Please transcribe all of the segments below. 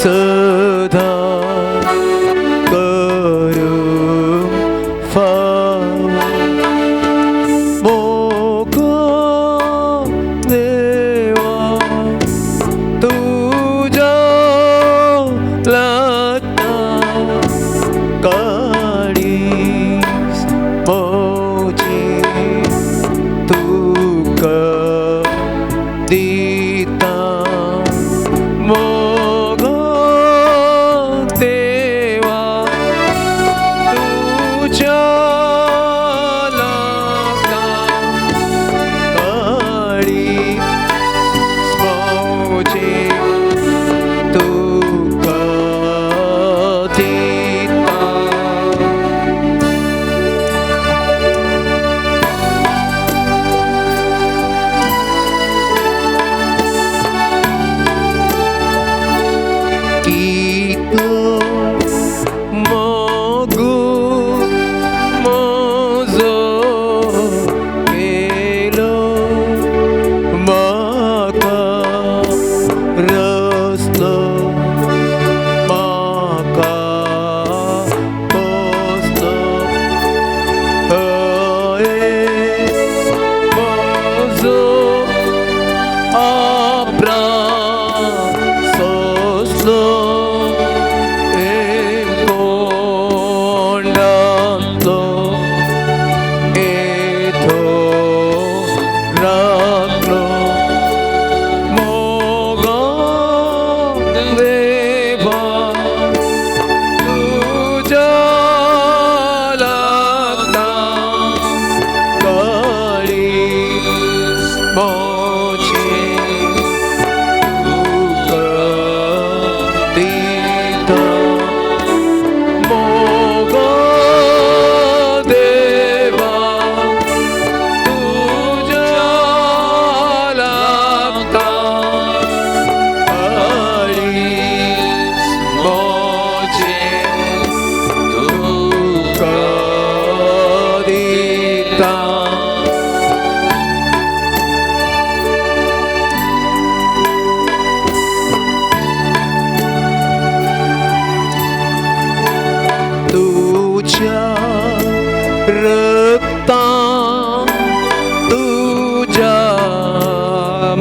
सदा करूं फाव मोग देवा तुज्या लागता काडीस मोजी तुका दिता मोग देवा तुज्या लागता काडीस मोजी तुका दिता. कितलो मोगू मोजो केलो म्हाका रसलो म्हाका पोसलो हय मोजो आपरा सोसलो कोंडांतलो एथो राखलो मोग देवा तुज्या लागता काळीज मोजे तुका दिता मोग देवा तुज्या लागता काळीज मोजे तुका दिता. तुझ्या रक्ता तुझ्या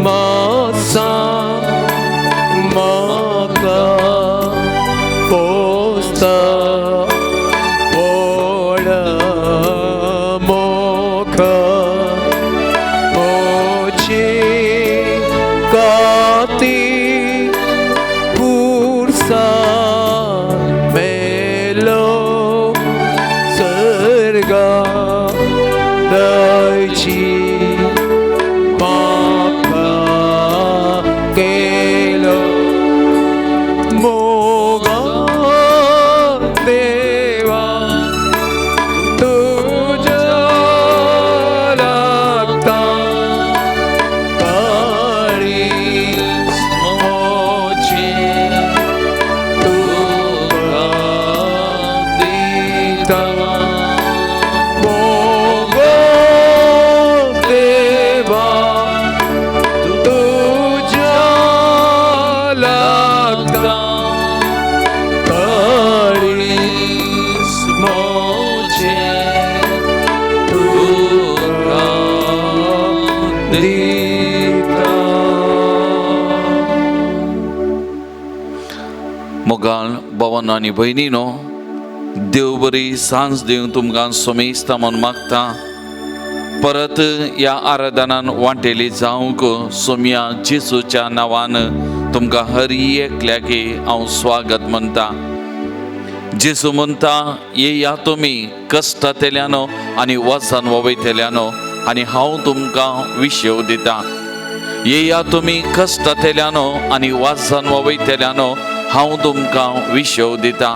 मासा म्हाका पोसता व्हड मोख मोची काती पुरसा मेलो सर्गा दयची म्हाका केलो मोग देवा तुज्या लागता काळीज मोजे तुका दिता मोग देवा तुज्या लागता काळीज मोजे तुका दिता. मोगाळ भवन आनी भयणीनो, देव बरी सांज दिवन तुमकां सोमेस्ता म्हूण मागता. परत ह्या आराधनान वांटेली जावंक सोमया जेसूच्या नांवान तुमकां हर एकल्याक हांव स्वागत म्हणटा. जेजू म्हणटा, येया तुमी कश्टांतल्यानो आनी वजन वयतल्यानो आनी हांव तुमकां विशेव दिता. येया तुमी कश्टांतल्यानो आनी वजन वयतल्यानो, हांव तुमकां विशेव दिता.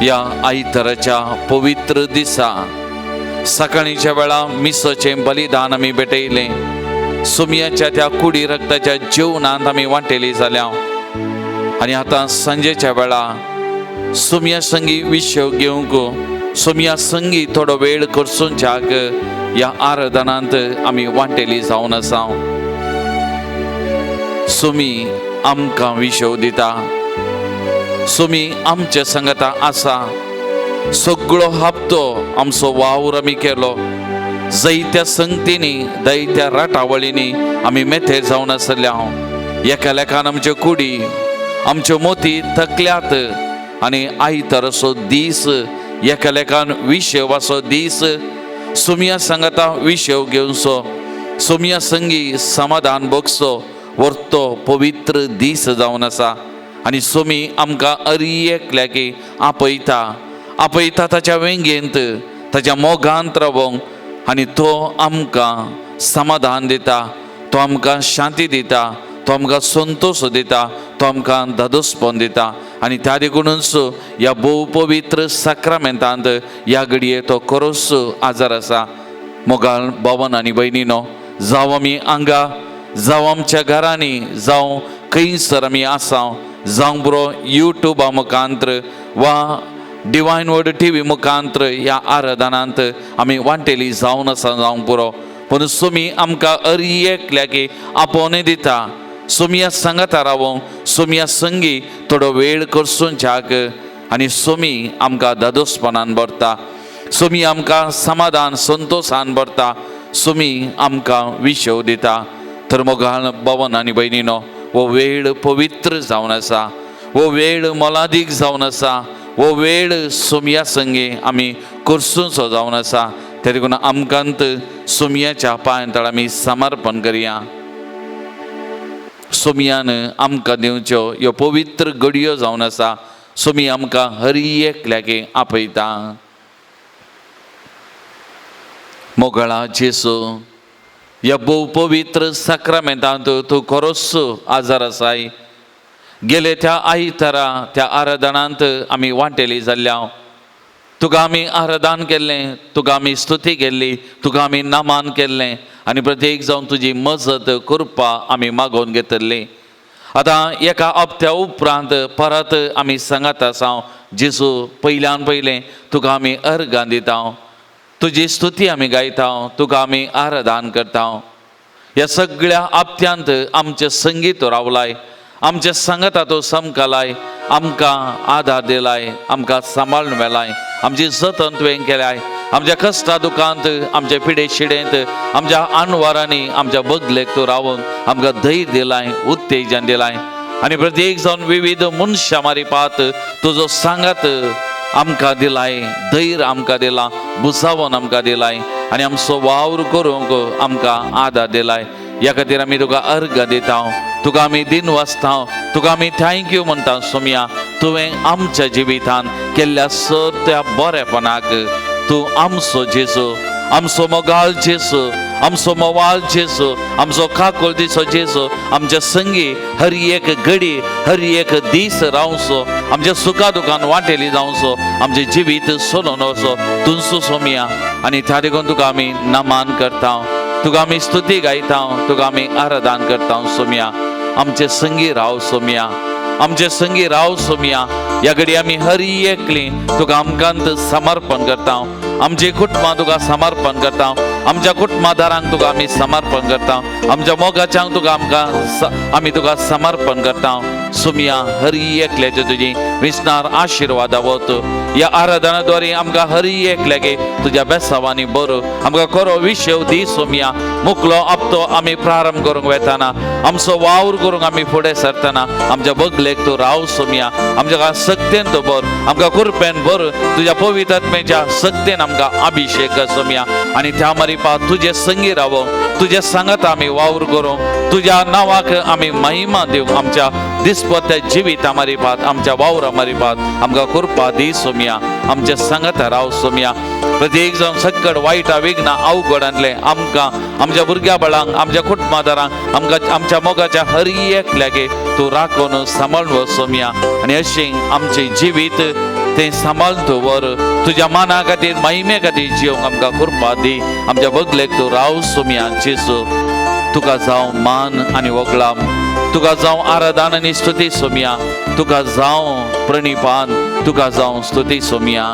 ह्या आयताराच्या पवित्र दिसा सकाळीच्या वेळा मिसाचें बलिदान आमी भेटयलें. सुमयाच्या त्या कुडी रक्ताच्या जेवणांत आमी वांटेली जाल्या आनी आतां सांजेच्या वेळा सुमया संगी विशेव घेवंक, सुमया संगी थोडो वेळ करसूनच्याक ह्या आराधनांत आमी वांटेली जावन आसा. सुमी आमकां विशव दिता। सोमी आमच्या संगता आसा। सगळो हप्तो आमचो वावर आमी केलो, जैत्या संगतींनी दैत्या राटावळींनी आमी मेथेर जावन आसले हांव। एका लेखान आमच्यो कुडी आमच्यो मोती थकल्यात आनी आयतार असो दीस एका लेखान विशेव असो दीस सोमया सांगाता विशेव घेवचो, सोमया संगी समाधान भोगचो व्हरतो पवित्र दीस जावन आसा। आनी सोमी आमकां अरी एकल्याक आपयता, आपयता ताच्या वेंगेंत ताच्या मोगांत रावोंक आनी तो आमकां समाधान दिता, तो आमकां शांती दिता, तो आमकां संतोश दिता, तो आमकां धादोसपण दिता। आनी त्या देखूनच ह्या भोव पवित्र साक्रामेंतांत ह्या घडये तो खरोच आजार आसा। मोगाळ भावन आनी भयणीनो, जावं आमी हांगा, जावं आमच्या घरांनी, जावं खंयसर आमी आसा, जावं बरो युट्यूबा मुखांत्र वा डिवायन वर्ड टी व्ही मुखांत्र ह्या आराधनांत आमी वांटेली जावन आसा जावंक पुरो, पूण सोमी आमकां अरी एकल्याक आपोवणें दिता। सोमया सांगाता रावोंक, सोमया संगी थोडो वेळ करसूनच्याक आनी सोमी आमकां धादोसपणान भरता, सोमी आमकां समाधान संतोशान भरता, सोमी आमकां विशव दिता। तर मोगाळ भावन आनी भयणीनो, हो वेळ पवित्र जावन आसा, हो वेळ मोलादीक जावन आसा, हो वेळ सोमया संगी आमी करसूचो जावन आसा। ते देखून आमकांत सोमयाच्या पांयां आमी समर्पण करया। सोमयान आमकां दिवच्यो ह्यो पवित्र घडयो जावन आसा। सोमी आमकां हरी एकल्याक आपयता। मोगळा जेसू, ह्या भोव पवित्र साक्रामेंतांत तूं खरोच आजार आसाय। गेले त्या आयतारा त्या आराधनांत आमी वांटेली जाल्ल्या, तुका आमी आराधन केल्लें, तुका आमी स्तुती केल्ली, तुका आमी नामान केल्लें आनी प्रत्येक जावन तुजी मजत करपा आमी मागोवन घेतली। आतां एका हप्त्या उपरांत परत आमी सांगात आसा जेजू, पयल्यान पयलें तुका आमी अर्गां दिता, तुजी स्तुती आमी गायता, तुका आमी आराधन करता। ह्या सगळ्या हप्त्यांत आमचें संगीत रावलाय, आमच्या सांगाता तो समकालाय, आमकां आदार दिलाय, आमकां सांबाळून व्हेलाय, आमची जतन तुवें केल्याय। आमच्या कश्टा दुखांत, आमच्या पिडे शिडेंत, आमच्या आनवारांनी आमच्या बगलेक तूं रावून आमकां धैर्य दिलाय, उत्तेजन दिलाय आनी प्रत्येक जावन विविध मनशां मारिपात तुजो सांगात आमकां दिलाय, धैर्य आमकां दिला, बुजावन आमकां दिलाय आनी आमचो वावर करूंक आमकां आदार दिलाय। ह्या खातीर आमी तुका अर्घ दिता, तुका आमी दिन वाचता, तुका आमी thank you म्हणटा। सोमया, तुवें आमच्या जिवितान केल्ल्या सर त्या बरेपणाक तूं आमचो जेजू, आमचो मोगाल जेजू, आमचो मोवाल जेजू, आमचो काकुळतीचो जेजू, आमच्या संगी हर एक घडी हर एक दीस रावचो, आमच्या सुखा दुखान वांटेली जावचो, आमचें जिवीत सोलोवन वचो तुमचो सोमया। आनी त्या देखून तुका आमी नमान करता, तुका आमी स्तुती गायता, तुका आमी आराधन करता। सोमया, आमचे संगी राव सोमया, आमचे संगी राव सोमया। ह्या घडी आमी हर एकली तुका आमकांत समर्पण करता, आमचे कुटुंबां तुका समर्पण करता, आमच्या कुटुंबादारांक तुका आमी समर्पण करता, आमच्या मोगाच्यांक तुका आमकां आमी तुका समर्पण करता। सोमया, हर एकल्याचे तुजी विसनार आशिर्वादा वत ह्या आराधनाद्वारे आमकां हर एकल्यागे तुज्या बेसावांनी बरो आमकां खरो विशेव दी सोमया। मुकलो आपतो आमी प्रारंभ करूंक वेताना, आमचो वावर करूंक आमी फुडें सरतना आमच्या बगलेक तूं राव सोमया। आमच्या सक्तेन तूं बर, आमकां कृपेन बर, तुज्या पवित्र सक्तेन आमकां अभिशेक सोमया। आनी त्या मारिपा तुजे संगी रावो, तुजे सांगात आमी वावर करूंक, तुज्या नांवाक आमी महिमा दिवंक आमच्या दिसपत्या जिविता मारिपात, आमच्या वावरा मारिपात आमकां कृपा दी सोमया। आमच्या सांगाता राव सोमया। प्रत्येक जावन सकट वायटा विघ्नां अवघडांतले आमकां आमच्या भुरग्या बाळांक, आमच्या कुटुंबादारांक, आमकां आमच्या मोगाच्या हर एकल्यागे तूं राखून सांबाळून वच सोमया। आनी अशें आमचें जिवीत तें सांबाळून तूं व्हर, तुज्या माना खातीर महिमे खातीर जिवंक आमकां कृपा दी। आमच्या बगलेक तूं राव सोमया। जेजू, तुका जावं मान आनी वगळाम, तुका जावं आराधन आनी स्तुती सोमया, तुका जावं प्रणिपान, तुका जावं स्तुती सोमया।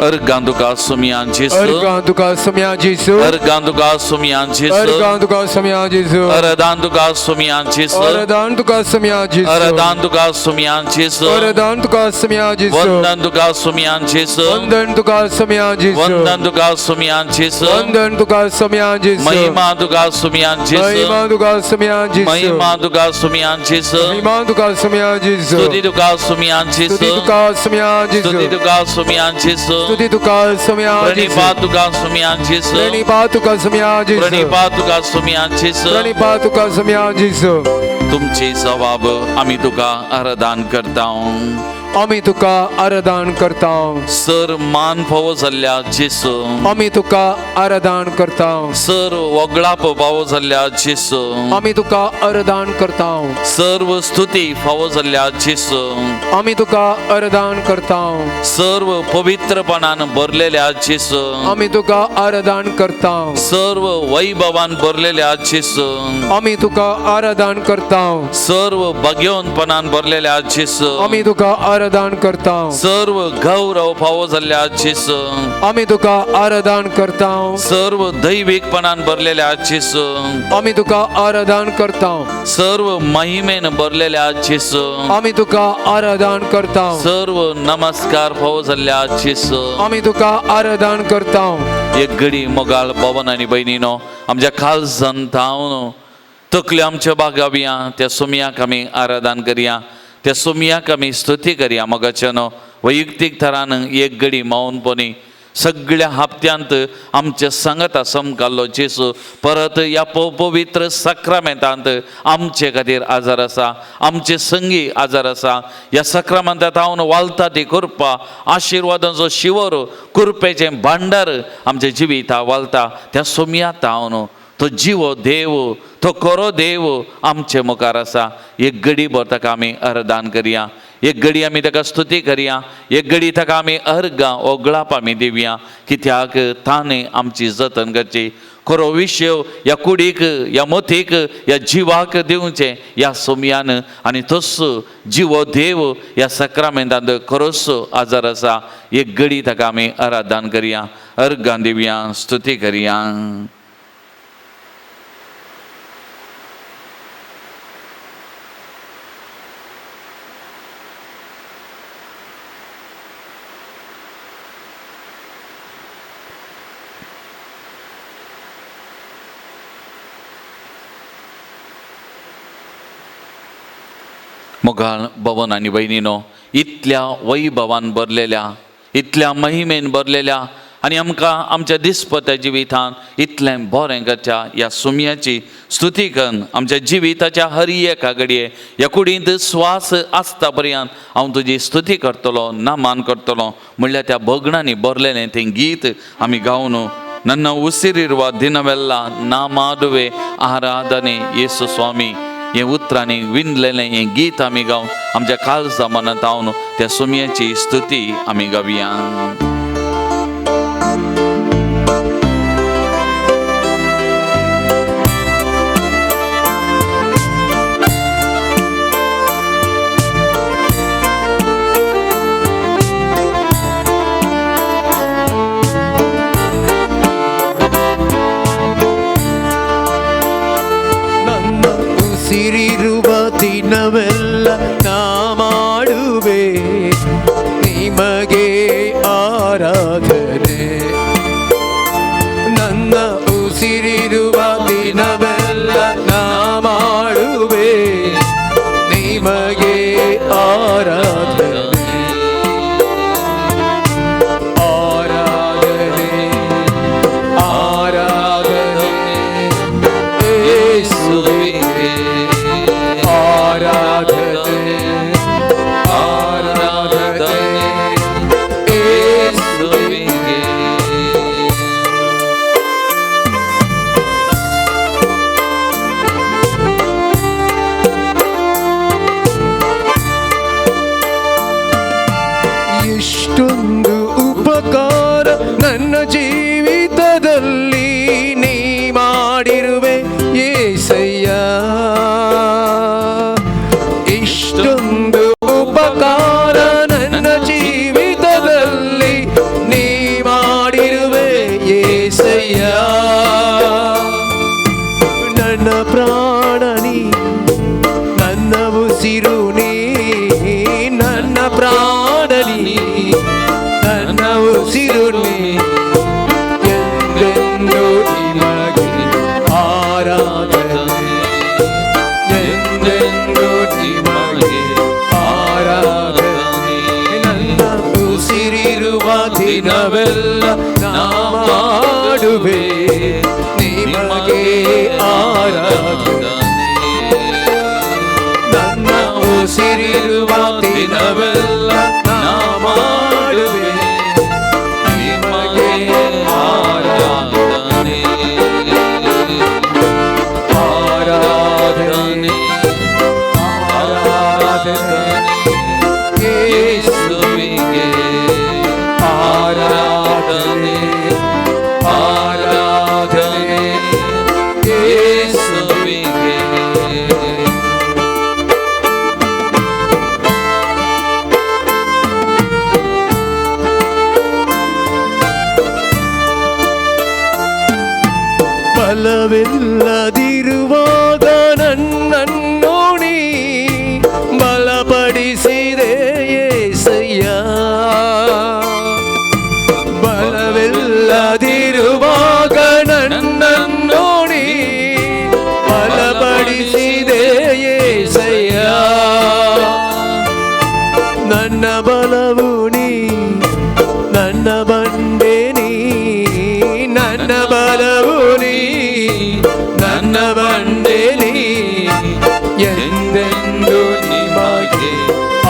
अर्गां तुका सोमया जेजू, अर्गां तुका सोमया जेजू, अर्गां तुका सोमया जेजू, अर्गां तुका सोमया जेजू, अरदान तुका सोमया जेजू, अरदान तुका सोमया जेजू, अरदान तुका सोमया जेजू, अरदान तुका सोमया जेजू, वंदन तुका सोमया जेजू, वंदन तुका सोमया जेजू, वंदन तुका सोमया जेजू, वंदन तुका सोमया जेजू, महिमा तुका सोमया जेजू, महिमा तुका सोमया जेजू, महिमा तुका सोमया जेजू, महिमा तुका सोमया जेजू, स्तुती तुका सोमया जेजू, स्तुती तुका सोमया जेजू, स्तुती तुका सोमया जेजू, स्तुती तुका सोमया जेजू, प्रणिपात तुका सोमया जेजू, प्रणिपात तुका सोमया जेजू, प्रणिपात तुका सोमया जेजू, प्रणिपात तुका सोमया जेजू। तुमची जवाब आमी तुका आराधन करता, आमी तुका आराधन करता, सर मान फावो जाल्ल्या जेजू, आमी तुका आराधन करता, सर वगळाप फावो जाल्ल्या जेजू, आमी तुका आराधन करता, सर्व स्तुती फावो जाल्ल्या जेजू, आमी तुका आराधन करता, सर्व पवित्रपणान भरलेल्या जेजू, आमी तुका आराधन करता, सर्व वैभवान भरलेल्या जेजू, आमी तुका आराधन करता, सर्व भाग्यवंतपणान भरलेल्या जेजू, आमी तुका आराधन करता, सर्व गौरव फावो जाल्ल्या जेजू, आमी तुका आराधन करता, सर्व दैवीकपणान भरलेल्या जेजू, आमी तुका आराधन करता, सर्व महिमेन भरलेल्या जेजू, आमी तुका आराधन करता, सर्व नमस्कार फावो जाल्ल्या जेजू, आमी तुका आराधन करता। एक घडी मोगाळ भवन आनी भयणीनो आमच्या काळजान धांवन तकल्यो आमच्यो बागावया, त्या सोमयाक आमी आराधन करया, त्या सोमयाक आमी स्तुती करया। मोगाच्यानो वैयक्तीक थरान एक घडी मौनपणी सगळ्या हप्त्यांत आमच्या सांगता समकाल्लो जेजू परत ह्या पवित्र साक्रामेंतांत आमचे खातीर आजार आसा, आमचे संगी आजार आसा। ह्या साक्रामेंतांत हांव वालता ती कृपा आशिर्वादांचो शिवर कृपेचें भांडार आमच्या जिविता वालता। त्या सोमयात हांव तो जिवो देव, तो खरो देव आमचे मुखार आसा। एक घडी भर ताका आमी अर्दान करया, एक घडी आमी ताका स्तुती करया, एक घडी ताका आमी अर्गां ओगळाप आमी दिवया, कित्याक ताणें आमची जतन करची। खरो विशय ह्या कुडीक, ह्या मोतीक, ह्या जिवाक दिवचें ह्या सोमयान, आनी तोच जिवो देव ह्या साक्रामेंतांत खरोच आजार आसा। एक घडी ताका आमी आराधन करया, अर्गां दिवया, स्तुती करया। मोगाळ भवन आनी भयणीनो इतल्या वैभवान भरलेल्या, इतल्या महिमेन भरलेल्या आनी आमकां आमच्या दिसपत्या जिवितान इतलें बरें करच्या ह्या सोमयाची स्तुती करून आमच्या जिविताच्या हर एका घडये ह्या कुडींत स्वास आसता पर्यंत हांव तुजी स्तुती करतलो, नामान करतलो म्हणल्यार त्या भगणांनी भरलेलें तें गीत आमी गावन नन्न उसिरिर्वा दिनवेल्ला ना माडवे आराधने येसू स्वामी हे उतरांनी विणलेलें हें गीत आमी गावन आमच्या काळजा मनांत हांव त्या सोमयाची स्तुती आमी गावया। ಉಸಿರಿರುವ ದಿನವೆಲ್ಲ ನಾ ಮಾಡುವೆ ನಿಮಗೆ ಆರಾಧನೆ, ನನ್ನ ಉಸಿರಿರುವ ದಿನವೆಲ್ಲ ನಾ ಮಾಡುವೆ ನಿಮಗೆ ಆರಾಧನೆ, ಆರಾಧನೆ ಆರಾಧನೆ ಯೇಸುವೆ, ಆರಾಧನೆ ಆರಾಧನೆ ಯೇಸುವೆ। ಎಷ್ಟೊಂದು ಉಪಕಾರ ನನ್ನ ಜೀವಿತದಲ್ಲಿ ನೀ ಮಾಡಿರುವೆ ಯೇಸಯ್ಯ, ಇಷ್ಟೊಂದು ಉಪಕಾರ ನನ್ನ ಜೀವಿತದಲ್ಲಿ ನೀ ಉಸಿರು ನೀ, ನನ್ನ ಪ್ರಾಣ ನೀ, ನನ್ನ ಉಸಿರು ನೀ, ಎಂದೆಂದು ನಿಮಗೆ ಆರಾಧನೆ, ಎಂದೆಂದು ನಿಮಗೆ ಆರಾಧನೆ. ನನ್ನ ಉಸಿರಿರುವ ದಿನವೆಲ್ಲ ನಾ ಮಾಡುವೆ ನಿಮಗೆ ಆರಾಧನೆ. ನನ್ನ ಉಸಿರಿರುವ ದಿನವೆಲ್ಲ ನಾ ಮಾಡುವೆ ನಿಮಗೆ ಆರಾಧನೆ, ಆರಾಧನೆ, ಆರಾಧನೆ ಯೇಸುವಿಗೆ, ಆರಾಧನೆ, ಆರಾಧನೆ ಯೇಸುವಿಗೆ. ಬಲವಿಲ್ಲದಿರುವಾಗ ನನ್ನನ್ನು ನೀ ಬಲಪಡಿಸಿದೆ ಯೇಸಯ್ಯ. ಬಲವಿಲ್ಲದಿರುವಾಗ ನನ್ನನ್ನು ನೀ ಬಲಪಡಿಸಿದೆ ಯೇಸಯ್ಯ. ನನ್ನ ಬಲವು ನೀ, ನನ್ನ ಬಂಡೆ ನೀ, ನನ್ನ ಬಲವು ನೀ, ನನ್ನ ಬಂಡೆ ನೀ, ಎಂದೆಂದು ನಿಮಗೆ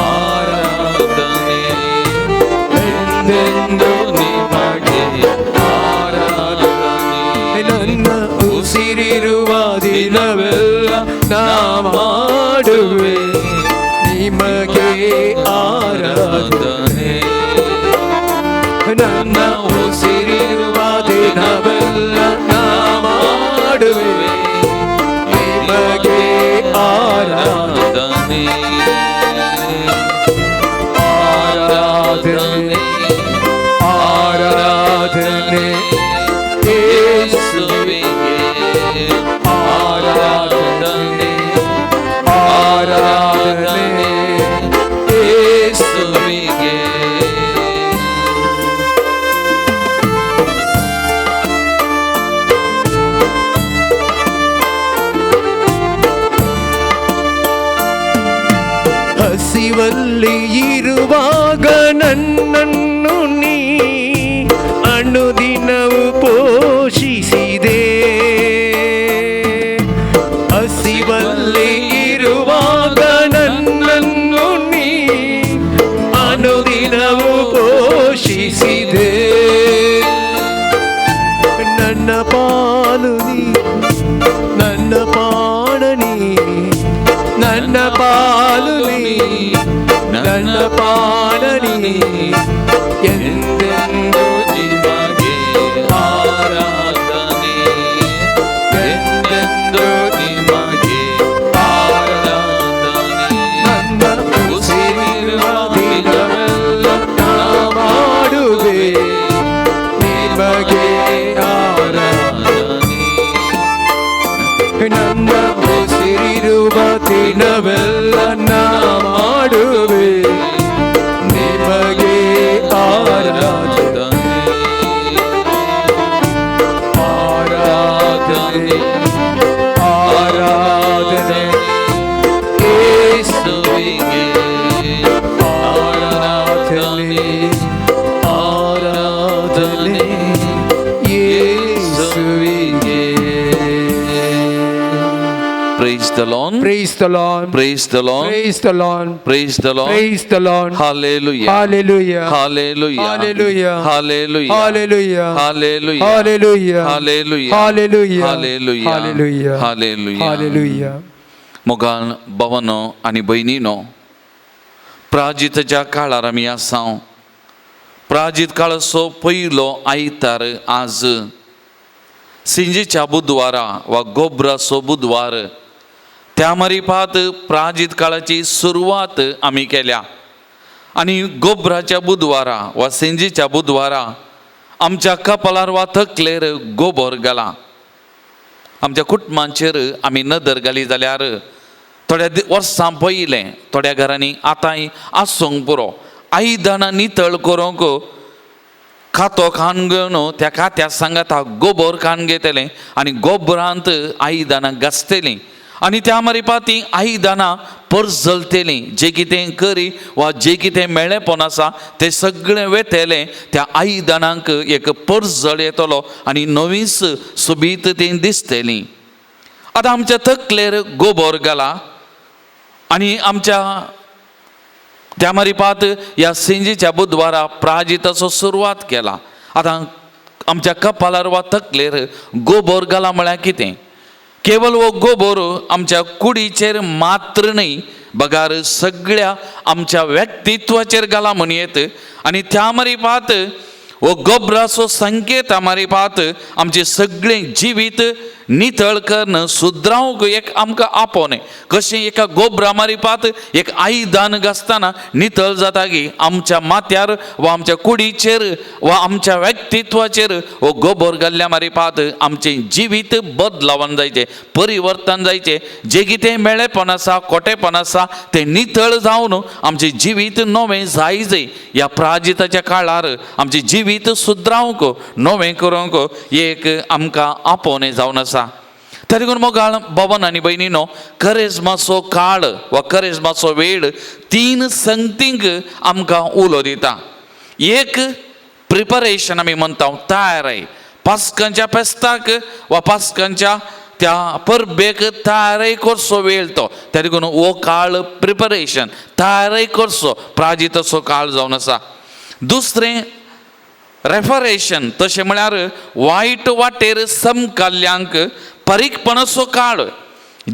ಆರಾಧನೆ, ಎಂದೆಂದು ನಿಮಗೆ ಆರಾಧನೆ. ನನ್ನ ಉಸಿರಿರುವ ದಿನವೆಲ್ಲ ನಾ ಮಾಡುವೆ ನಿಮಗೆ ಆರಾಧನೆ. ನನ್ನ ಉಸಿರಿರುವ ದಿನವೆಲ್ಲ ನಾ ಮಾಡುವೆ ನಿಮಗೆ ಆರಾಧನೆ, ಆರಾಧನೆ, ಆರಾಧನೆ ಯೇಸುವಿಗೆ, ಆರಾಧನೆ, ಆರಾಧನೆ ಯೇಸುವಿಗೆ. ಹಸಿವಲ್ಲಿ ಇರುವಾಗ ನನ್ನನ್ನು ನೀ ಅನುದಿನವು ಪೋಷಿಸಿದೆ. ಹಸಿವಲ್ಲಿ ಇರುವಾಗ ನನ್ನನ್ನು ನೀ ಅನುದಿನವು ಪೋಷಿಸಿದೆ. ನನ್ನ ಪಾಲು ನೀ, ನನ್ನ ಪಾಣ ನೀ, ನನ್ನ ಪಾಲು ನೀ, ನನ್ನ ಪಾಣ ನೀ, ಎಂದೆಂದು ನಿಮಗೆ ಆರಾಧನೆ, ಎಂದೆಂದು ನಿಮಗೆ ಆರಾಧನೆ. ನನ್ನ ಉಸಿರಿರುವ ದಿನವೆಲ್ಲ ನಾ ಮಾಡುವೆ ನಿಮಗೆ ಆರಾಧನೆ. ನನ್ನ ಉಸಿರಿರುವ ದಿನವೆಲ್ಲ ನಾ ಮಾಡುವೆ ನಿಮಗೆ ಆರಾಧನೆ, ಆರಾಧನೆ, ಆರಾಧನೆ ಯೇಸುವಿಗೆ, ಆರಾಧನೆ, ಆರಾಧನೆ ಯೇಸುವಿಗೆ. Praise the Lord. Praise the Lord. Praise the Lord. Praise the Lord. Praise the Lord. Praise the Lord. Hallelujah. Hallelujah. Hallelujah. Hallelujah. Hallelujah. Hallelujah. Hallelujah. Hallelujah. Hallelujah. Hallelujah. Hallelujah. Hallelujah. Hallelujah. Hallelujah. मोगान भवनो आनी भयणीनो, प्राजिताच्या काळार आमी आसा. प्राजीत काळाचो पयलो आयतार आज, सिंजेच्या बुधवारा वा गोबराचो बुधवार, त्या मारिफात प्राजीत काळाची सुरवात आमी केल्या. आनी गोबराच्या बुधवारा वा सिंजेच्या बुधवारा आमच्या कपालार वा तकलेर गोबर घाला. आमच्या कुटुंबांचेर आमी नदर घाली जाल्यार थोड्या वर्सां पयलें थोड्या घरांनी आतांय आसूंक पुरो आयदनां नितळ करूंक खातो खावन घेवन त्या खात्या सांगाता गोबर खावन घेतलें आनी गोबरांत आयदनां घासतलीं आनी त्या मारिपा तीं आयदनां परजलतलीं. जें कितें करी वा जें कितें मेळेपण आसा तें सगळें वेतलें, त्या आयदनांक एक परजळ येतलो आनी नवीच सोबीत तीं दिसतलीं. आतां आमच्या तकलेर गोबर घाला आनी आमच्या त्या मारिपात ह्या सिंजीच्या बुधवारा प्राजिताचो सुरवात केला. आतां आमच्या कपालार वा तकलेर गोबर घाला म्हळ्यार कितें? केवल हो गोबर आमच्या कुडीचेर मात्र न्हय बगार सगळ्या आमच्या व्यक्तित्वाचेर घाला म्हणयेत. आनी त्या मारिपात हो गोबराचो संकेत मारिपात आमचें सगळें जिवीत नितळ करून सुद्रावंक एक आमकां आपोवणें. कशें एका गोबरा मारिपात एक आयदन घासतना नितळ जाता की आमच्या माथ्यार वा आमच्या कुडीचेर वा आमच्या व्यक्तित्वाचेर हो गोबर घाल्ल्या मारिपात आमचें जिवीत बदलावन जायचें, परिवर्तन जायचें. जें कितें मेळेपण आसा, कोटेपण आसा तें नितळ जावन आमचें जिवीत नवें जाय जाय. ह्या प्राजिताच्या काळार आमचें जिवीत सुद्रावंक नवें करूंक एक आमकां आपोवणें जावन आसा. त्या देखून मोगाळ भवन आनी भयणीनो, करेजमाचो काळ वा करेजमाचो वेळ तीन संगतींक आमकां उलो दिता. एक प्रिपरेशन आमी म्हणटा, तयाराय. पास्कांच्या फेस्ताक वा पास्कांच्या त्या परबेक तयाराय करचो वेळ तो. त्या देखून हो काळ प्रिपरेशन तयाराय करचो प्राजिताचो काळ जावन आसा. दुसरें रेफरेशन, तशें म्हळ्यार वायट वाटेर समकाल्यांक परीकपणाचो काळ,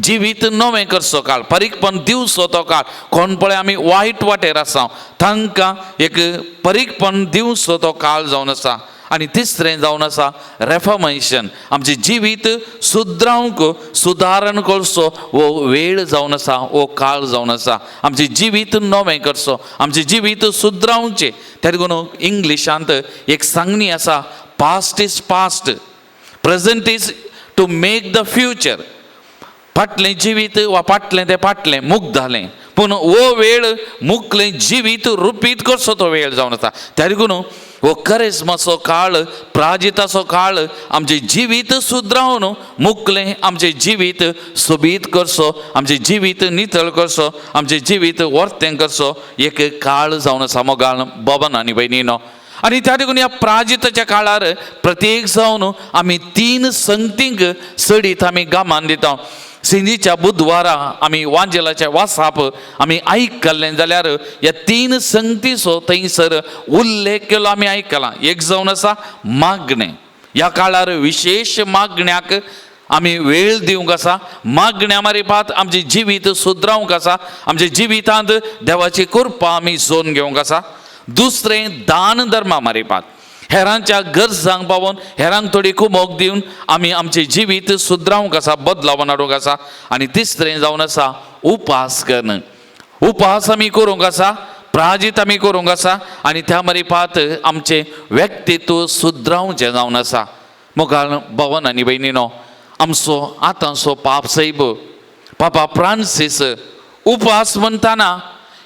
जिवीत नवें करचो काळ, परीकपण दिवचो तो काळ. कोण पळय आमी वायट वाटेर आसा तांकां एक परीकपण दिवचो तो काळ जावन आसा. आनी तिसरें जावन आसा रेफॉर्मेशन, आमचें जिवीत सुदरावंक सुदारण करचो हो वेळ जावन आसा, हो काळ जावन आसा. आमचें जिवीत नवें करचो, आमचें जिवीत सुदरावचें. त्या देखून इंग्लिशांत एक सांगणी आसा, past is past, present is to make the future. फाटलें जिवीत वा फाटलें तें फाटलें मुक्त जालें, पूण हो वेळ मुखलें जिवीत रुपीत करचो तो वेळ जावन आसा. त्या देखून हो करेजमाचो काळ, प्राजिताचो काळ आमचें जिवीत सुदरावन मुखलें आमचें जिवीत सोबीत करचो, आमचें जिवीत नितळ करचो, आमचें जिवीत वर्तें करचो एक काळ जावन आसा मोगाळ बाबान आनी भयणीनो. आनी त्या देखून ह्या प्राजिताच्या काळार प्रत्येक जावन आमी तीन संगतींक सडीत आमी गामान दिता. सिंधीच्या बुधवारा आमी वांजेलाचे वासाप आमी आयकल्लें जाल्यार ह्या तीन संगतीचो थंयसर उल्लेख केलो आमी आयकला. एक जावन आसा मागणें. ह्या काळार विशेश मागण्याक आमी वेळ दिवंक आसा. मागण्या मारिपात आमचें जिवीत सुदरावंक आसा, आमच्या जिवितांत देवाची कृपा आमी जोन घेवंक आसा. दुसरें दान धर्मा मारिपात हेरांच्या गरजांक पावोवन हेरांक थोडी कुमोक दिवन आमी आमचें जिवीत सुदरावंक आसा, बदलावन हाडूंक आसा. आनी तिसरें जावन आसा उपास करणं. उपास आमी करूंक आसा, प्राजीत आमी करूंक आसा आनी त्या मारिपात आमचें व्यक्तित्व सुदरावचें जावन आसा. मुखार भवन आनी भयणीनो, आमचो आतांचो पाप सायब पापा फ्रांसीस उपास म्हणटाना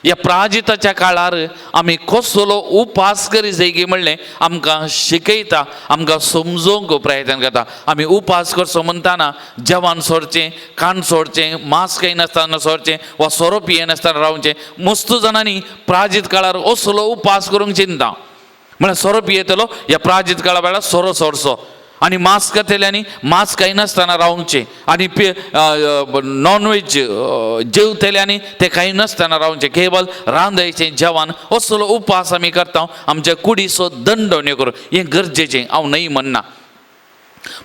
ह्या प्राजिताच्या काळार आमी कसलो उपास करी जाय म्हणलें आमकां शिकयता, आमकां समजोवंक प्रयत्न करता. आमी उपास करचो म्हणटाना जेवण सोडचें, खाण सोडचें, मांस खायनासतना सोडचें वा सोरो पियेनासतना रावचें. मस्त जाणांनी प्राजीत काळार असलो उपास करूंक चिंता, म्हळ्यार सोरो पियेतलो ह्या प्राजीत काळा वेळार सोरो सोडचो आनी मांस खातले आनी मांस खायनासतना रावचें आनी नॉनवेज जेवतले आनी ते खायनासतना रावचें, केवल रांदयचें जेवण. असलो उपास आमी करता आमच्या कुडीचो दंडवण्यो करून. हें गरजेचें हांव न्हय म्हणना,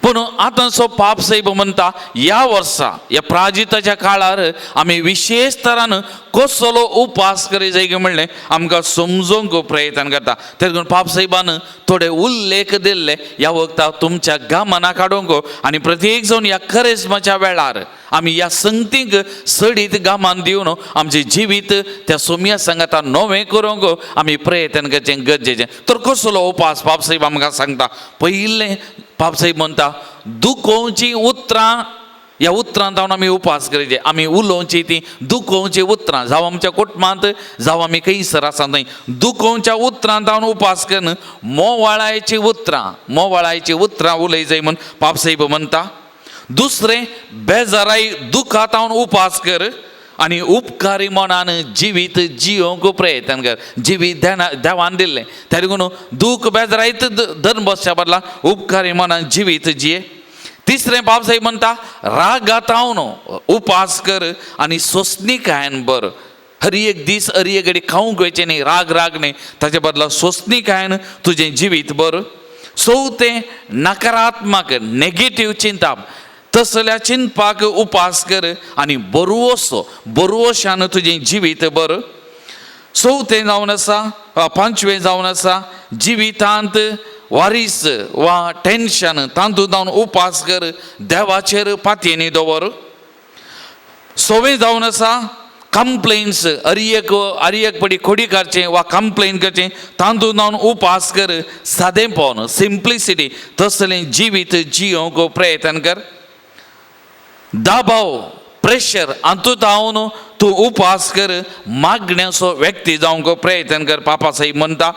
पूण आतांचो पाप सायब म्हणटा ह्या वर्सा ह्या प्राजिताच्या काळार आमी विशेश तरान कसलो उपास करी जाय म्हणलें आमकां समजोवंक प्रयत्न करता. ते देखून पाप सायबान थोडे उल्लेख दिल्ले ह्या वखदां तुमच्या गामनाक हाडूंक आनी प्रत्येक जावन ह्या करेजमाच्या वेळार आमी ह्या संगतींक सडीत गामान दिवन आमचें जिवीत त्या सोम्या सांगाता नवें करूंक आमी प्रयत्न करचें गरजेचें. तर कसलो उपास पाप सायब आमकां सांगता? पयलें पाप सायब म्हणटा दुखोवचीं उतरां ह्या उतरां जावन आमी उपास करचे. आमी उलोवची ती दुखोवची उतरां, जावं आमच्या कुटुंबांत जावं आमी खंयसर आसा थंय दुखोवच्या उतरां जावन उपास करून मोवाळायची उतरां, मोवाळायची उतरां उलय जाय म्हूण पापसाहेब म्हणटा. दुसरें, बेजाराय दुखांत उपास कर आनी उपकारी मनान जिवीत जियोंक प्रयत्न कर. जिवीत देवान दिल्लें, त्या देखून दूख बेजारायत धरून बसच्या बदला उपकारी मनान जिवीत जिये. तिसरें बापसाहेब म्हणटा रागातावन उपास कर आनी सोंसणीकायेन बर. हर एक दीस हर एक घडी खावंक वयचें न्ही, राग राग न्ही, ताचे बदला सोंसणीकायेन तुजें जिवीत बर. चवथें, नकारात्मक नेगेटीव चिंतप, तसल्या चिंतपाक उपास कर आनी बरवसो बरवशान तुजें जिवीत बर. चवथें जावन आसा, पांचवें जावन आसा जिवितांत वारीस वा टेन्शन तातूंत जावन उपास कर, देवाचेर पातयेनी दवर. सवें जावन आसा कंप्लेन्स, हर एक पडी खोडी काडचें वा कंप्लेन करचें तातूंत जावन उपास कर, सादेंपण सिंप्लिसिटी तसलें जिवीत जियोंक प्रयत्न कर. दबाव प्रेशर हातूंत जावन तूं उपास कर, मागण्याचो व्यक्ती जावंक प्रयत्न कर. पापा साहेब म्हणटा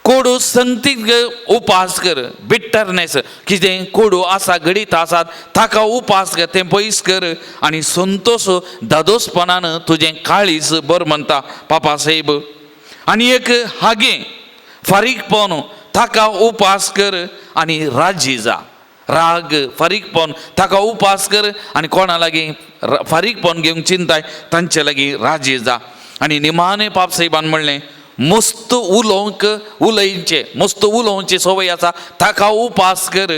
कोडू संगतीक उपास कर, बिटरनेस कितें कोडू आसा घडीत आसात ताका उपास कर, तें पयस कर आनी संतोश दादोसपणान तुजें काळीज बर म्हणटा पापा साहेब. आनी एक हागें फारीकपण ताका उपास कर आनी राजी जा. राग फारीकपण ताका उपास कर आनी कोणा लागीं फारीकपण घेवंक चिंताय तांचे लागीं राजी जा. आनी निमाणें पाप साहेबान म्हणलें मस्त उलोवंक उलयचें, मस्त उलोवची संवय आसा ताका उपास कर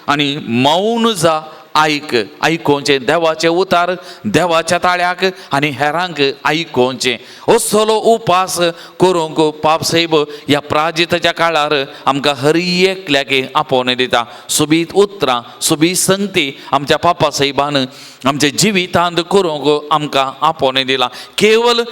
आनी मौन जा, आयक, आयकोवचें देवाचें उतार देवाच्या ताळ्याक आनी हेरांक आयकोवचें. असलो उपास करूंक पाप साहेब ह्या प्राजिताच्या काळार आमकां हर एकल्याक आपोवणें दिता. सोबीत उतरां सोबीत संगती आमच्या पापा साहेबान आमच्या जिवितांत करूंक आमकां आपोवणें दिलां. केवल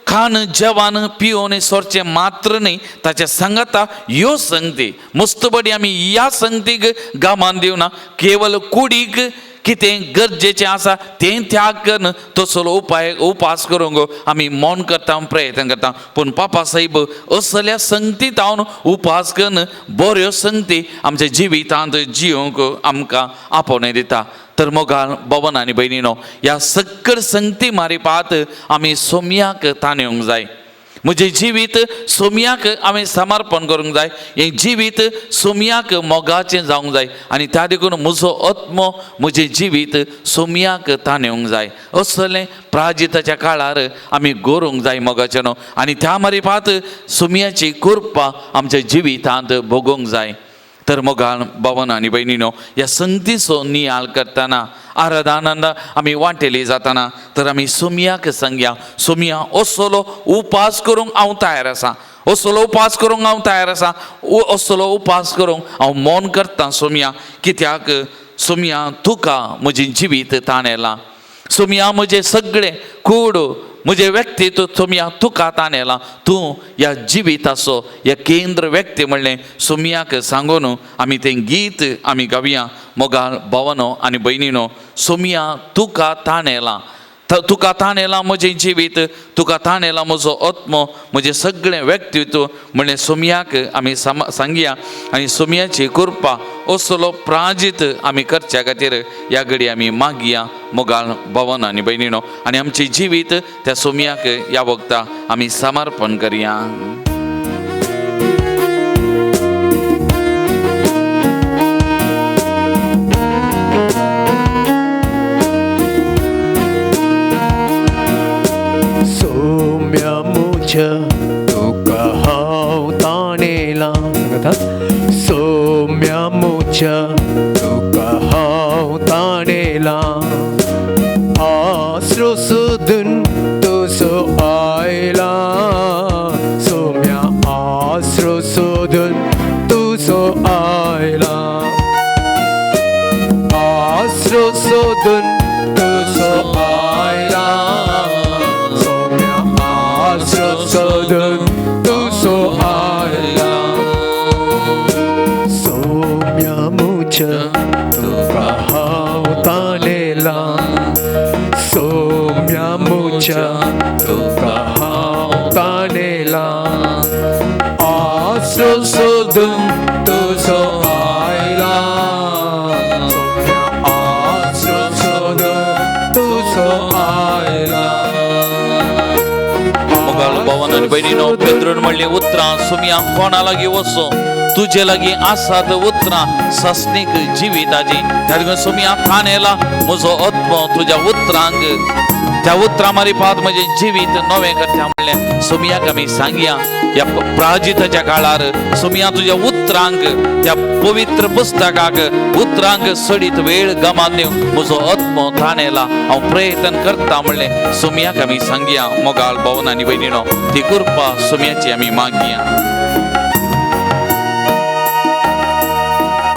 खान जेवण पिवन सोरचें मात्र न्ही, ताच्या सांगाता ह्यो संगती मस्तबडी आमी ह्या संगतीक गामान दिवना. केवल कुडीक कितें गरजेचें आसा तें त्याग करून तसलो उपाय उपास करूंक आमी मौन करता प्रयत्न करता. पूण पापा साहेब असल्या संगतींत हांव उपास करून बऱ्यो संगती आमच्या जिवितांत जियोंक आमकां आपोवणें दिता. तर मोगाळ भवन आनी भयणीनो, ह्या सक्कड संगती मारिपात आमी सोम्याक ताणेवंक जाय. म्हजें जिवीत सोम्याक हांवें समर्पण करूंक जाय. हें जिवीत सोम्याक मोगाचें जावंक जाय आनी त्या देखून म्हजो आत्मो म्हजें जिवीत सोम्याक ताणेवंक जाय. असलें प्राजिताच्या काळार आमी गोरूंक जाय मोगाचें न्हू आनी त्या मारिपात सोम्याची कृपा आमच्या जिवितांत भोगूंक जाय. तर मोगाळ भवन आनी भयणीनो, ह्या संगतीचो नियाळ करतना आराधनांत आमी वांटेली जातना तर आमी सोम्याक सांगया, सोम्या असलो उपास करूंक हांव तयार आसा, असलो उपास करूंक हांव तयार आसा, असलो उपास करूंक हांव मौन करता सोम्या, कित्याक सोम्या तुका म्हजें जिवीत ताणेलां, सोम्या म्हजें सगळें कूड म्हजें व्यक्तित्व सोम्या तुका ताणेलां, तूं ह्या जिविताचो ह्या केंद्र व्यक्ती म्हणलें सोम्याक सांगून आमी तें गीत आमी गावया. मोगाळ भावनो आनी भयणीनो, सोम्या तुका ताणेलां, तुका ताणेलां म्हजें जिवीत, तुका ताणेलां म्हजो आत्मो, म्हजें सगळें व्यक्तित्व म्हणलें सोम्याक आमी सांगया आनी सोम्याची कृपा असलो प्राजीत आमी करच्या खातीर ह्या घडी आमी मागया. मोगाळ भवन आनी भयणीनो, आनी आमचें जिवीत त्या सोम्याक ह्या वखदा आमी समर्पण करया. सोम्या मुझ्या तुका हांव ताणेलां, सोम्या मुझ्या तुका हांव ताणेलां, आसरो सोदून तुजो आयला, सोम्या आसरो सोदून तुजो आयला, आसरो सोदून तुजो आयला, सोम्या आसरो सोदून तुजो आयला, सोम्या मुझ्या तुका हांव ताणेलां, मुच्या तुका हांव तानेला. आसरो सोदून तुजो आयला, सोम्या आसरो सोदून तुजो आयला. मोगाळ भवन आनी भयणीनो, पेद्रून म्हणली उतरां, सुमया कोणा लागीं वचो? तुजे लागीं आसात उतरां सासणीक जिविताची. त्या सुमया तानेला म्हजो आत्मो तुज्या उतरांक, त्या उतरां मारिपात म्हजें जिवीत नवें करता म्हणलें सुमयाक आमी सांगया. ह्या प्राजिताच्या काळार सुमया तुज्या उतरांक, त्या पवित्र पुस्तकाक उतरांक सडीत वेळ गमान दिवन म्हजो आत्मो तानेला, हांव प्रयत्न करता म्हणलें सुमयाक आमी सांगया. मोगाळ भवन आनी भयणीनो, ती कृपा सुमयाची आमी मागया.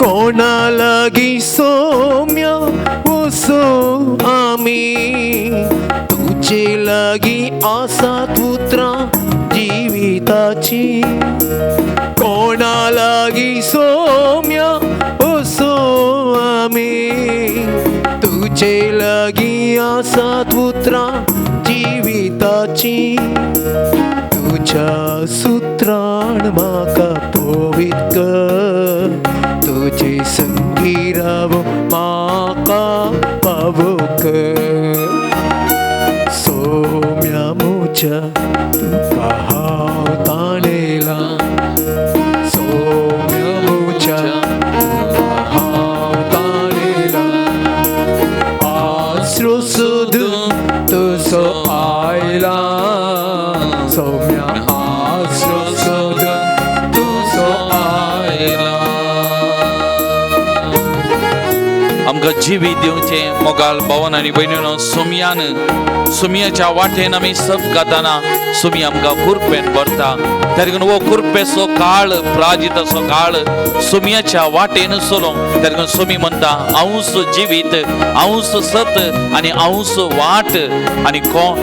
कोणा लागीं सोम्या वसो आमी, तुजे लागीं आसात उतरां जिविताची. कोणा लागीं सोम्या वसो आमी, तुजे लागीं आसात उतरां जिविताची. तुज्या सुत्रान म्हाका पवित्र कर, तुजे संगी रावूं म्हाका पावोक. सोम्या मुच्या तुका हांव तानेला, सोम्या मुच्या तुका हांव तानेला. आसरो सोदून तुजो आयला, सोम्या आसरो सोदून तुजो आयला. आमकां जिवीत दिवचें मोगाळ भवन आनी भयणीनो, सुमयान सुमयाच्या वाटेन आमी सब गाताना सुमी आमकां कुरपेन भरता. त्या देखून हो कुरपेचो काळ, प्राजिताचो काळ सुमयाच्या वाटेन चलोवंक. त्या देखून सुमी म्हणटा, हांवूच जिवीत, हांवूच सत आनी हांवूच वाट, आनी कोण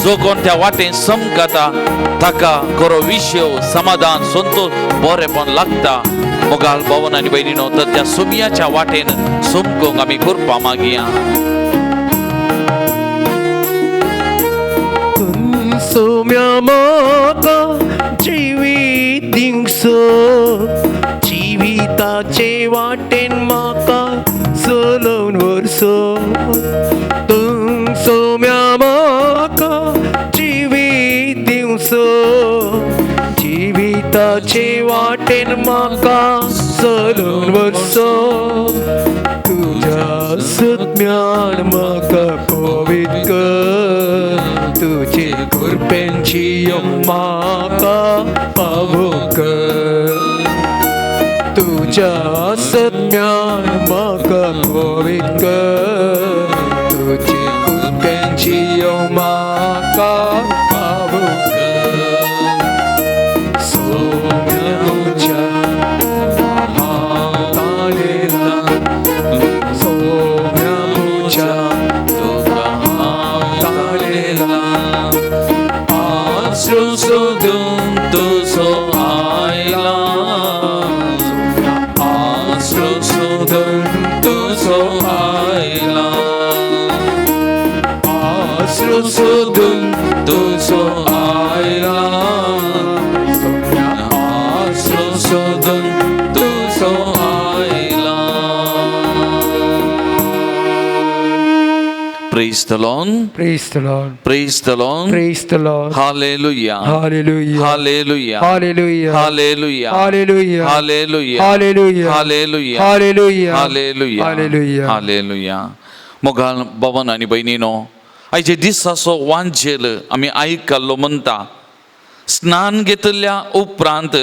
जो कोण त्या वाटेन समगाता ताका खरो विशय, समाधान, संतोष, बरेपण लागता. मोगाळ भवन आनी भयणीनो, तर त्या सुमयाच्या वाटेन समकोंक आमी कृपा मागया. सोम्या म्हाका जिवीत दिवचो, जिविताचे वाटेन म्हाका चलोवन व्हरचो. तूं सोम्या म्हाका जिवीत दिवचो, जिविताचे वाटेन म्हाका चलोवन व्हरचो. तुज्या सत्म्यान म्हाका पवित्र कर, तुजे कृपेन जियोंक म्हाका पावोक. तुज्या सत्म्यान म्हाका पवित्र कर, तुजे कृपेन जियोंक म्हाका पावोक. सोम्या मुच्या हांव तानेला, सोम्या मुच्या तुका हांव तानेला. आसरो सोदून तुजो आयला, आसरो सोदून तुजो आयला, आसरो सोदून तुजो आयला, सोम्या आसरो सोदून तुजो आयला. Praise the Lord. Praise the Lord. Praise the Lord. Praise the Lord. Hallelujah. Hallelujah. Hallelujah. Hallelujah. Hallelujah. Hallelujah. Hallelujah. Hallelujah. Hallelujah. Hallelujah. Hallelujah. Hallelujah. Hallelujah. मोगाळ भवन आनी भयणीनो, आयचे दिसाचो वांजेल आमी आयकल्लो म्हणटा, स्नान घेतिल्ल्या उपरांत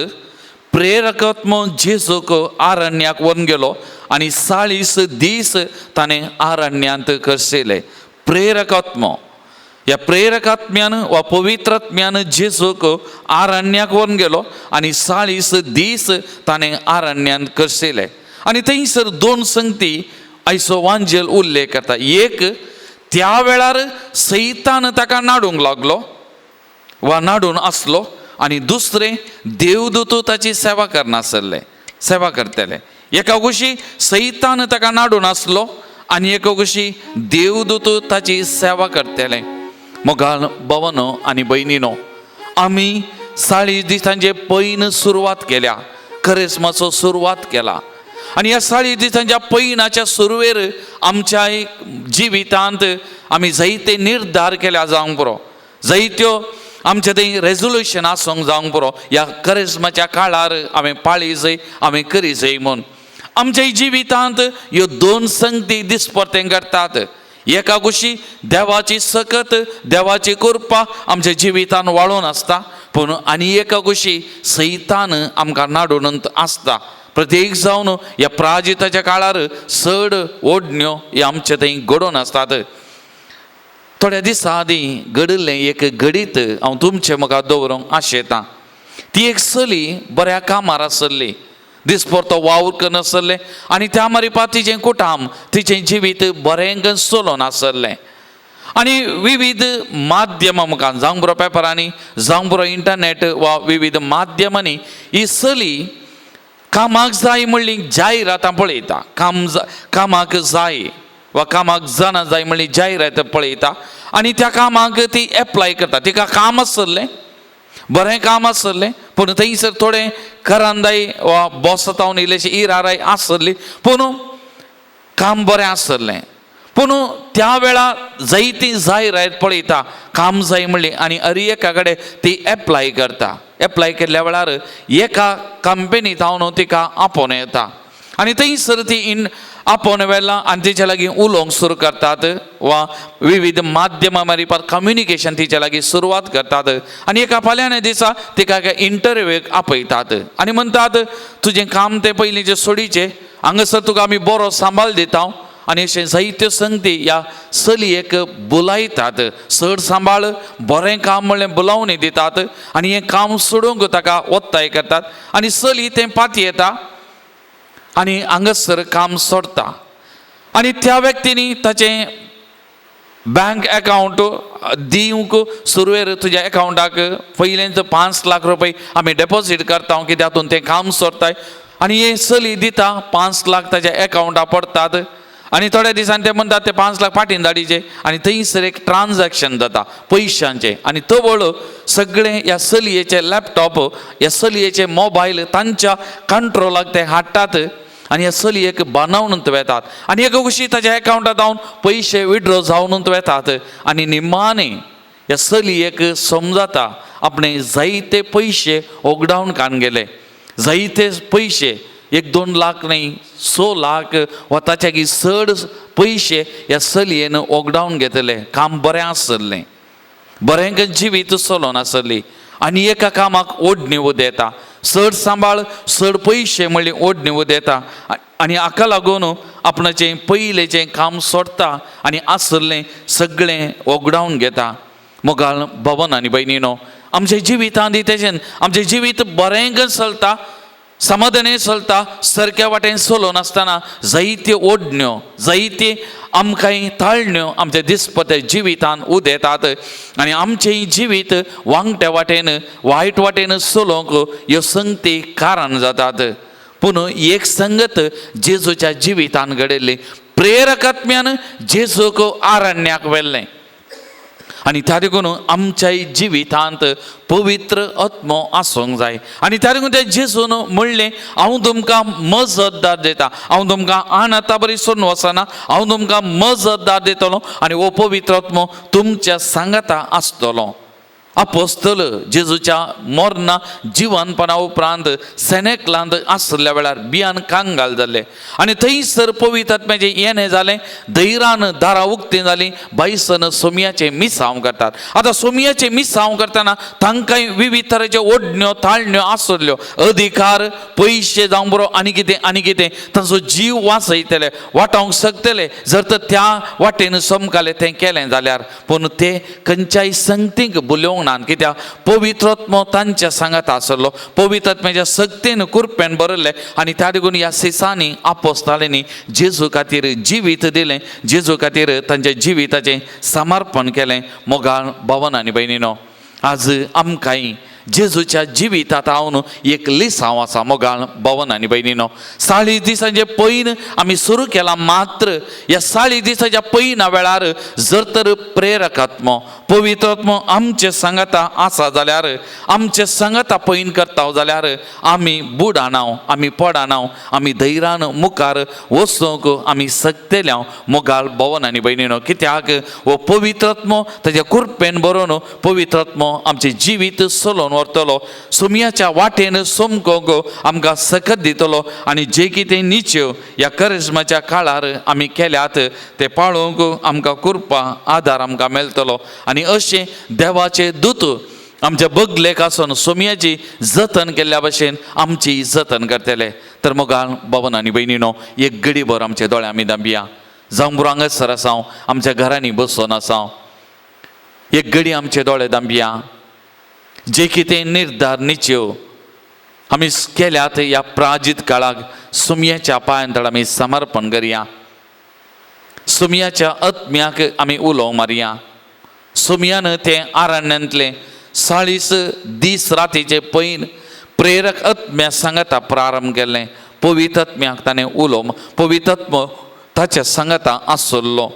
प्रेरकात्म जेजूक आरण्याक व्हरून गेलो आनी 40 दीस ताणें आरण्यांत करशिले. प्रेरकात्म, ह्या प्रेरकात्म्यान वा पवित्रात्म्यान जेजूक आरण्याक व्हरून गेलो आनी 40 दीस ताणें आरण्यांत करशिले. आनी थंयसर दोन संगती आयचो वांजेल उल्लेख करता. एक, त्या वेळार सैतान ताका नाडूंक लागलो वा नाडून आसलो, आनी दुसरें देवदूत ताची सेवा करनासले, सेवा करतले. एका कुशी सैतान ताका नाडून आसलो आनी एका कुशी देवदूत ताची सेवा करतले. मोगाळ भवनो आनी भयणीनो, आमी 40 दिसांचे पयन सुरवात केल्या, करेस्माचो सुरवात केला आनी ह्या 40 दिसांच्या पयनाच्या सुरवेर आमच्या जिवितांत आमी जायते निर्धार केल्या जावंक पुरो, जायत्यो आमचे थंय रेजोल्युशन आसूंक जावंक पुरो. ह्या करेस्माच्या काळार आमी पाळी जाय, आमी करी जाय म्हूण आमच्या जिवितांत ह्यो दोन संगती दिसपरतें करतात. एका कुशी देवाची सकत, देवाची कृपा आमच्या जिवितान वाळून आसता, पूण आनी एका कुशी सैतान आमकां नाडून आसता. प्रत्येक जावन ह्या प्राजिताच्या काळार चड ओडण्यो ह्यो आमचे थंय घडोवन आसतात. थोड्या दिसां आदीं घडिल्लें एक घडीत हांव तुमचे मुखार दवरूंक आशेतां. ती एक चली बऱ्या कामार आसली, दिसभर तो वावर करनासलें आनी त्या मारिपा तिचें कुटाम, तिचें जिवीत बरें चलोवन आसलें. आनी विविध माध्यमां मुखार, जावंक बरो पेपरांनी, जावंक बरो इंटरनेट वा विविध माध्यमांनी ही चली कामाक जाय म्हणली जायरातां पळयता, कामाक जाय वा कामाक जाणा जाय म्हणली जायरात पळयता आनी त्या कामाक ती एप्लाय करता. तिका काम आसलें, बरें काम आसलें, पूण थंयसर थोडें करांदाय वा बॉसातावन इल्लेशी इराराय आसली, पूण काम बरें आसलें. पूण त्या वेळार जायती जायरात पळयता, काम जाय म्हणली आनी अरी एका कडेन ती एप्लाय करता. एप्लाय केल्ल्या वेळार एका कंपनी जावन तिका आपोवन येता आनी थंयसर ती इन आपोवन व्हेला आनी तिच्या लागीं उलोवंक सुरू करतात वा विविध माध्यमां मारिपार कम्युनिकेशन तिच्या लागीं सुरवात करतात आनी एका फाल्यां दिसा तिका एका इंटरव्यूक आपयतात आनी म्हणटात, तुजें काम तें पयलींचें सोडीचें, हांगासर तुका आमी बरो सांबाळ दिता. आनी अशें जायत्यो संगती ह्या चलयेक बुलायतात, चड सांबाळ, बरें काम म्हणलें बुलावणी दितात आनी हें काम सोडूंक ताका ओत्ताय करतात आनी चली तें पाती येता आनी हांगासर काम सोडटा. आनी त्या व्यक्तींनी ताचें बँक एकावंट दिवंक सुरवेर तुज्या एकावंटाक पयलेंच 5 लाख रुपये आमी डेपोजीट करता कित्याक तातूंत तें काम सोडटाय आनी हें चली दिता 5 लाख ताच्या एकावंटाक पडटात आनी थोड्या दिसांनी ते म्हणटात ते 5 लाख फाटीन धाडीचे आनी थंयसर एक ट्रान्जॅक्शन जाता पयशांचें आनी तवळ सगळें ह्या चलयेचे लॅपटॉप, ह्या चलयेचे मोबायल तांच्या कंट्रोलाक ते हाडटात आनी ह्या चलयेक बांदून वेतात आनी एका कुशी ताच्या एकावंटात जावन पयशे विड्रॉ जावन वेतात आनी निमाणे ह्या चलयेक समजाता आपणे जायते पयशे ओगडावन कान गेले, जायते पयशे, 1-2 लाख न्ही 6 लाख वा ताच्या चड पयशे ह्या चलयेन ओगडावन घेतले. काम बरें आसलें, बरें जिवीत चलोवन आसली आनी एका कामाक ओडणी उदेता, चड सांबाळ चड पयशे म्हणली ओडणी उदेता आनी हाका लागून आपणाचें पयलेचें काम सोडटा आनी आसलें सगळें ओगडावन घेता. मोगाळ भवन आनी भयणीनो, आमच्या जिवितांत तेजेन आमचें जिवीत बरें चलता, समाधाने चलता, सारक्या वाटेन चलोवन आसतना जायत्यो ओडण्यो, जायते आमकां ताळण्यो आमच्या दिसपत्या जिवितान उदेतात आनी आमचें जिवीत वांगट्या वाटेन वायट वाटेन चलोवंक ह्यो संगती कारण जातात. पूण एक संगत जेजूच्या जिवितान घडिल्ली, प्रेरकात्म्यान जेजूक आरण्याक व्हेल्लें आनी त्या देखून आमच्या जिवितांत पवित्र आत्मो आसूंक जाय. आनी त्या देखून ते जेजून म्हणलें, हांव तुमकां मजतदार दिता, हांव तुमकां अनाथा बरी सोडून वचना, हांव तुमकां मजतदार दितलो आनी हो पवित्र आत्मो तुमच्या सांगाता आसतलो. अपोस्तल जेजूच्या मरणा जिवनपणा उपरांत सेनेकलांत आसल्या वेळार बियान कांगाल जाल्ले आनी थंयसर पवित्र आत्म्याचें येणें जालें, धैरान दारां उक्तीं जालीं, बायसन सोमयाचें मिसांव करतात. आतां सोमयाचें मिसांव करतना तांकांय विविध तरेच्यो ओडण्यो ताळण्यो आसल्यो, अधिकार पयशे जावं बरो आनी कितें आनी कितें, तांचो जीव वाचयतले, वाटावंक शकतले जर तर त्या वाटेन समकाले तें केलें जाल्यार. पूण ते खंयच्याय संगतीक बुलोवंक ना, कित्याक पवित्र आत्मो तांच्या सांगात आसलो, पवित्र आत्म्याच्या सक्तीन कुरपेन भरले आनी त्या देखून ह्या सिसांनी आपोस्ताल्यांनी जेजू खातीर जिवीत दिलें, जेजू खातीर तांच्या जिविताचें समर्पण केलें. मोगाळ भावन आनी भयणीनो, आज आमकांय जेजूच्या जिवितांत हांव एक लिसांव आसा. मोगाळ भवन आनी भयणीनो, 40 दिसांचे पैन आमी सुरू केला. मात्र ह्या 40 दिसाच्या पैना वेळार जर तर प्रेरकात्मो पवित्रात्मो आमचे सांगाता आसा जाल्यार, आमचे सांगाता पैन करता जाल्यार आमी बुडानाव, आमी पडानाव, आमी धैर्यान मुखार वचूंक आमी शकतले. मोगाळ भवन आनी भयणीनो, कित्याक हो पवित्रात्मो ताच्या कृपेन बरोवन पवित्रात्मो आमचें जिवीत चलोवन व्हरतलो, सुमयाच्या वाटेन समकोंक आमकां सकत दितलो आनी जे कितें निच्यो ह्या करिज्माच्या काळार आमी केल्यात ते पाळोवंक आमकां कृपा आदार आमकां मेळटलो. आनी अशें देवाचे दूत आमच्या बगलेक आसून सोमयाची जतन केल्ल्या भशेन आमची जतन करतले. तर मोगाळ बाबन आनी भयणीनो, एक गडीभर आमच्या दोळ्या आमी दांबिया, जावं पुरो हांगासर आसा, आमच्या घरांनी बसून आसा, एक गडी आमचे दोळे दांबिया. जे कितें निर्धार निच्यो आमी केल्यात ह्या प्राजीत काळाक सुमयाच्या पांयां आमी समर्पण करया, सुमयाच्या आत्म्याक आमी उलोवंक मारया. सुमयान तें आरण्यांतलें 40 दीस रातीचे पैन प्रेरक आत्म्या सांगाता प्रारंभ केल्लें. पवित्र आत्म्याक ताणें उलोवंक, पवित्र आत्मो ताच्या सांगाता आसलो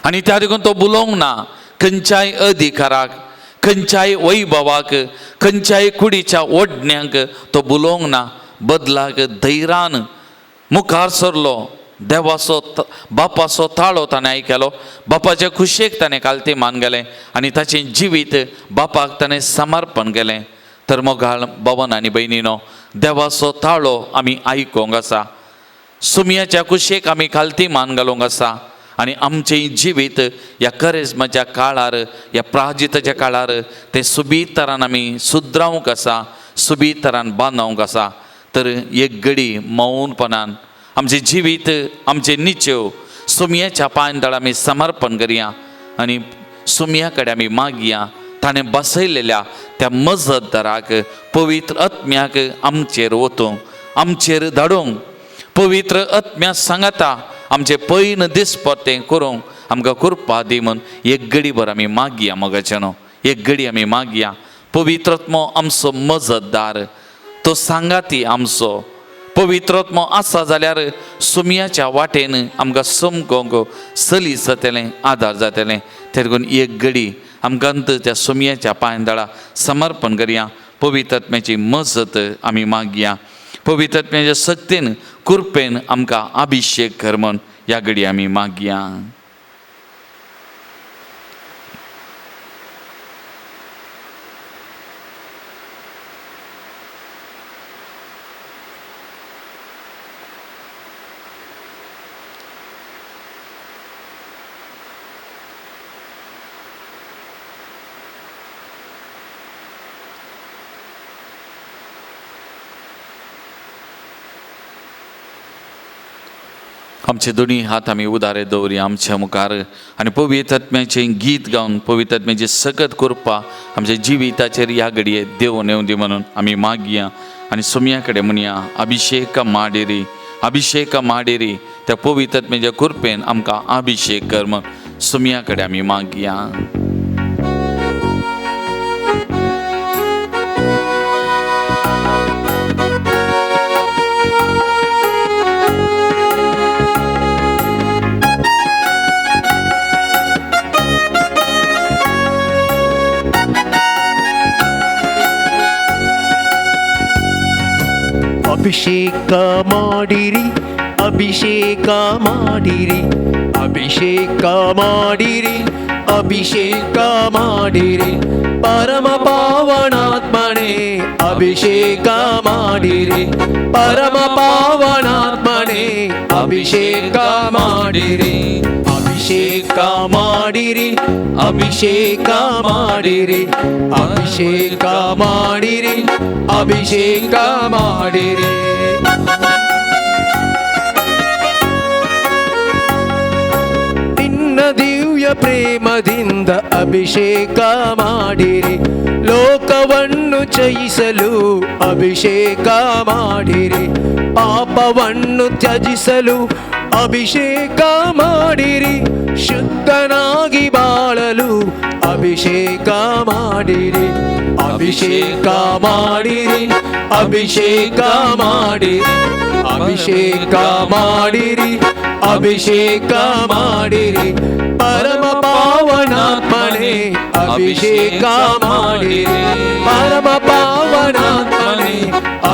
आनी त्या देखून तो बुलोवंक ना खंयच्याय अधिकाराक, खंयच्याय वैभवाक, खंयच्याय कुडीच्या ओडण्यांक तो बुलोवंक ना. बदलाक धैर्यान मुखार सरलो. देवाचो बापाचो ताळो ताणें आयकलो, बापाचे खुशेक ताणें कालती मान गेलें आनी ताचें जिवीत बापाक ताणें समर्पण केलें. तर मोगाळ बाबन आनी भयणीनो, देवाचो ताळो आमी आयकूंक आसा, सुमयाच्या कुशेक आमी खालती मान घालूंक आसा आनी आमचें जिवीत ह्या करिज्माच्या काळार, ह्या प्राजिताच्या काळार तें सुबीत तरान आमी सुदरावंक आसा, सुबीत तरान बांदोवंक आसा. तर एक घडी मौनपणान आमचें जिवीत, आमचें निच्यो सुमयाच्या पांय आमी समर्पण करया आनी सुमया कडेन आमी मागया ताणें बसयलेल्या त्या मजतदाराक, पवित्र आत्म्याक आमचेर वतूंक, आमचेर धाडूंक. पवित्र आत्म्या सांगाता आमचे पैन दिसपट्टें करूंक आमकां कृपा दी म्हूण एक घडीभर आमी मागया. मोगाच्यानो, एक घडी आमी मागया. पवित्र आत्मो आमचो मजतदार, तो सांगाती आमचो. पवित्र आत्मो आसा जाल्यार सुमयाच्या वाटेन आमकां समकोंक सलीस जातलें, आदार जातलें. देखून एक घडी आमकां त्या सुमयाच्या पांयदळा समर्पण करया. पवित्र आत्म्याची मजत आमी मागया. पवित्र आत्म्याच्या शक्तीन, कृपेन आमकां अभिशेक कर म्हूण ह्या घडी आमी मागया. आमचे दोनी हात आमी उदारे दवरया आमच्या मुखार आनी पवित्र आत्म्याचें गीत गावन पवित्र आत्म्याची सकत कृपा आमच्या जिविताचेर ह्या घडये देवून येवं दी म्हणून आमी मागया आनी सोमया कडेन म्हणया, अभिशेक माडेरी, अभिशेक माडेरी, त्या पवित्र आत्म्याच्या कृपेन आमकां अभिशेक कर म्हूण सोमया कडेन आमी मागया. ಅಭಿಷೇಕ ಮಾಡಿರಿ, ಅಭಿಷೇಕ ಮಾಡಿರಿ, ಅಭಿಷೇಕ ಮಾಡಿರಿ, ಅಭಿಷೇಕ ಮಾಡಿರಿ, ಪರಮ ಪಾವನಾತ್ಮನೇ ಅಭಿಷೇಕ ಮಾಡಿರಿ, ಪರಮ ಪಾವನಾತ್ಮನೇ ಅಭಿಷೇಕ ಮಾಡಿರಿ, ಅಭಿಷೇಕ ಮಾಡಿರಿ, ಅಭಿಷೇಕ ಮಾಡಿರಿ, ಅಭಿಷೇಕ ಮಾಡಿರಿ, ಅಭಿಷೇಕ ಮಾಡಿರಿ. ನಿನ್ನ ದಿವ್ಯ ಪ್ರೇಮದಿಂದ ಅಭಿಷೇಕ ಮಾಡಿರಿ, ಲೋಕವನ್ನು ಜಯಿಸಲು ಅಭಿಷೇಕ ಮಾಡಿರಿ, ಪಾಪವನ್ನು ತ್ಯಜಿಸಲು ಅಭಿಷೇಕ ಮಾಡಿರಿ, ಶುದ್ಧನಾಗಿ ಬಾಳಲು ಅಭಿಷೇಕ ಮಾಡಿರಿ, ಅಭಿಷೇಕ ಮಾಡಿರಿ, ಅಭಿಷೇಕ ಮಾಡಿರಿ, ಅಭಿಷೇಕ ಮಾಡಿರಿ, ಅಭಿಷೇಕ ಮಾಡಿರಿ, ಪರಮ ಪಾವನಾತ್ಮನೇ ಅಭಿಷೇಕ ಮಾಡಿರಿ, ಪರಮ ಪಾವನಾತ್ಮನೇ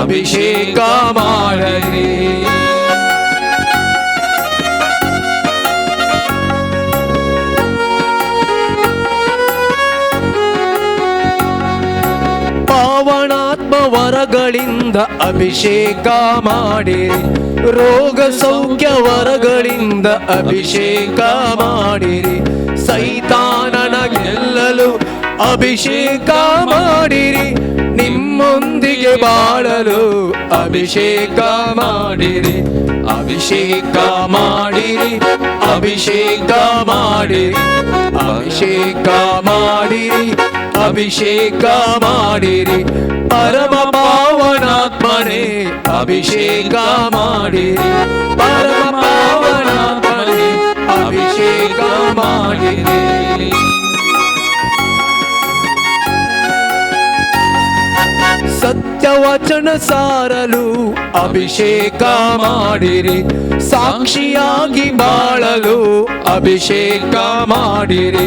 ಅಭಿಷೇಕ ಮಾಡಿರಿ. ಪಾವನಾತ್ಮ ವರಗಳಿಂದ ಅಭಿಷೇಕ ಮಾಡಿರಿ, ರೋಗ ಸೌಖ್ಯ ವರಗಳಿಂದ ಅಭಿಷೇಕ ಮಾಡಿರಿ, ಸೈತಾನನ ಗೆಲ್ಲಲು ಅಭಿಷೇಕ ಮಾಡಿರಿ, ನಿಮ್ಮೊಂದಿಗೆ ಬಾಳಲು ಅಭಿಷೇಕ ಮಾಡಿರಿ, ಅಭಿಷೇಕ ಮಾಡಿರಿ, ಅಭಿಷೇಕ ಮಾಡಿರಿ, ಅಭಿಷೇಕ ಮಾಡಿರಿ, ಅಭಿಷೇಕ ಮಾಡಿರಿ, ಪರಮ ಪಾವನಾತ್ಮನೇ ಅಭಿಷೇಕ ಮಾಡಿರಿ, ಪರಮ ಪಾವನಾತ್ಮನೇ ಅಭಿಷೇಕ ಮಾಡಿರಿ. ಸತ್ಯವಚನ ಸಾರಲು ಅಭಿಷೇಕ ಮಾಡಿರಿ, ಸಾಕ್ಷಿಯಾಗಿ ಬಾಳಲು ಅಭಿಷೇಕ ಮಾಡಿರಿ,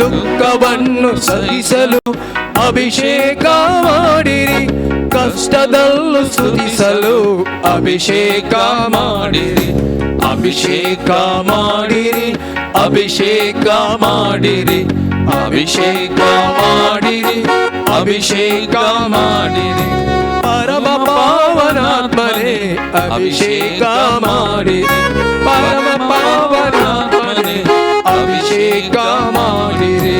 ದುಃಖವನ್ನು ಸಹಿಸಲು ಅಭಿಷೇಕ ಮಾಡಿರಿ, ಕಷ್ಟದಲ್ಲೂ ಸ್ತುತಿಸಲು ಅಭಿಷೇಕ ಮಾಡಿರಿ, ಅಭಿಷೇಕ ಮಾಡಿರಿ, ಅಭಿಷೇಕ ಮಾಡಿರಿ, ಅಭಿಷೇಕ ಮಾಡಿರಿ, ಅಭಿಷೇಕ ಮಾಡಿರಿ, ಪರಮ ಪಾವನಾತ್ಮನೇ ಅಭಿಷೇಕ ಮಾಡಿರಿ, ಪರಮ ಪಾವನಾತ್ಮನೇ ಅಭಿಷೇಕ ಮಾಡಿರಿ.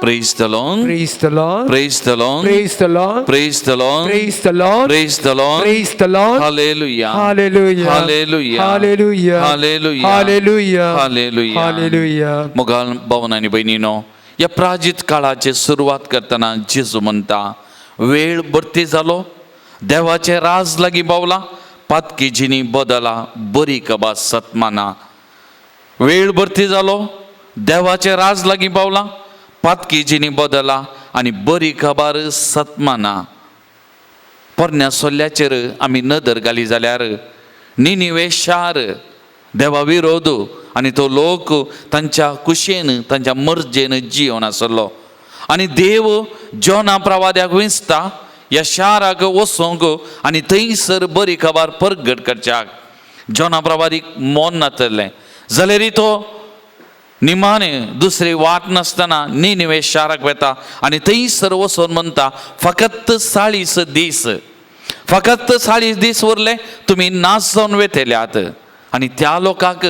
Praise the Lord. Praise the Lord. Praise the Lord. Praise the Lord. Praise the Lord. Praise the Lord. Praise the Lord. Praise the Lord. Hallelujah. Hallelujah. Hallelujah. Hallelujah. Hallelujah. Hallelujah. Hallelujah. Hallelujah. मोगाल भवन आनी भयणीनो, ह्या प्राजीत काळाची सुरवात करतना जेजू म्हणटा, वेळ भरती जालो, देवाचें राज लागीं पावला, पातकी जिणी बदला, बरी कबा सतमाना. वेळ भरती जालो, देवाचें राज लागीं पावला, पातकी जिणी बदला आनी बरी खबर सतमाना. पोरण्या सोल्ल्याचेर आमी नदर घाली जाल्यार निनिवे शार देवा विरोध आनी तो लोक तांच्या कुशेन तांच्या मर्जेन जियोन आसलो आनी देव जोना प्रवाद्याक विंचता ह्या शाराक वचोंक आनी थंयसर बरी खबर परगट करच्याक. जोना प्रवादीक मोन नातलें जाल्यार तो निमाणे दुसरी वाट नासतना निनिवे शाराक वेता आनी थंयसर वचोन म्हणटा, फकत 40 दीस, फकत 40 दीस उरले, तुमी नाश जावन वेतल्यात. आनी त्या लोकांक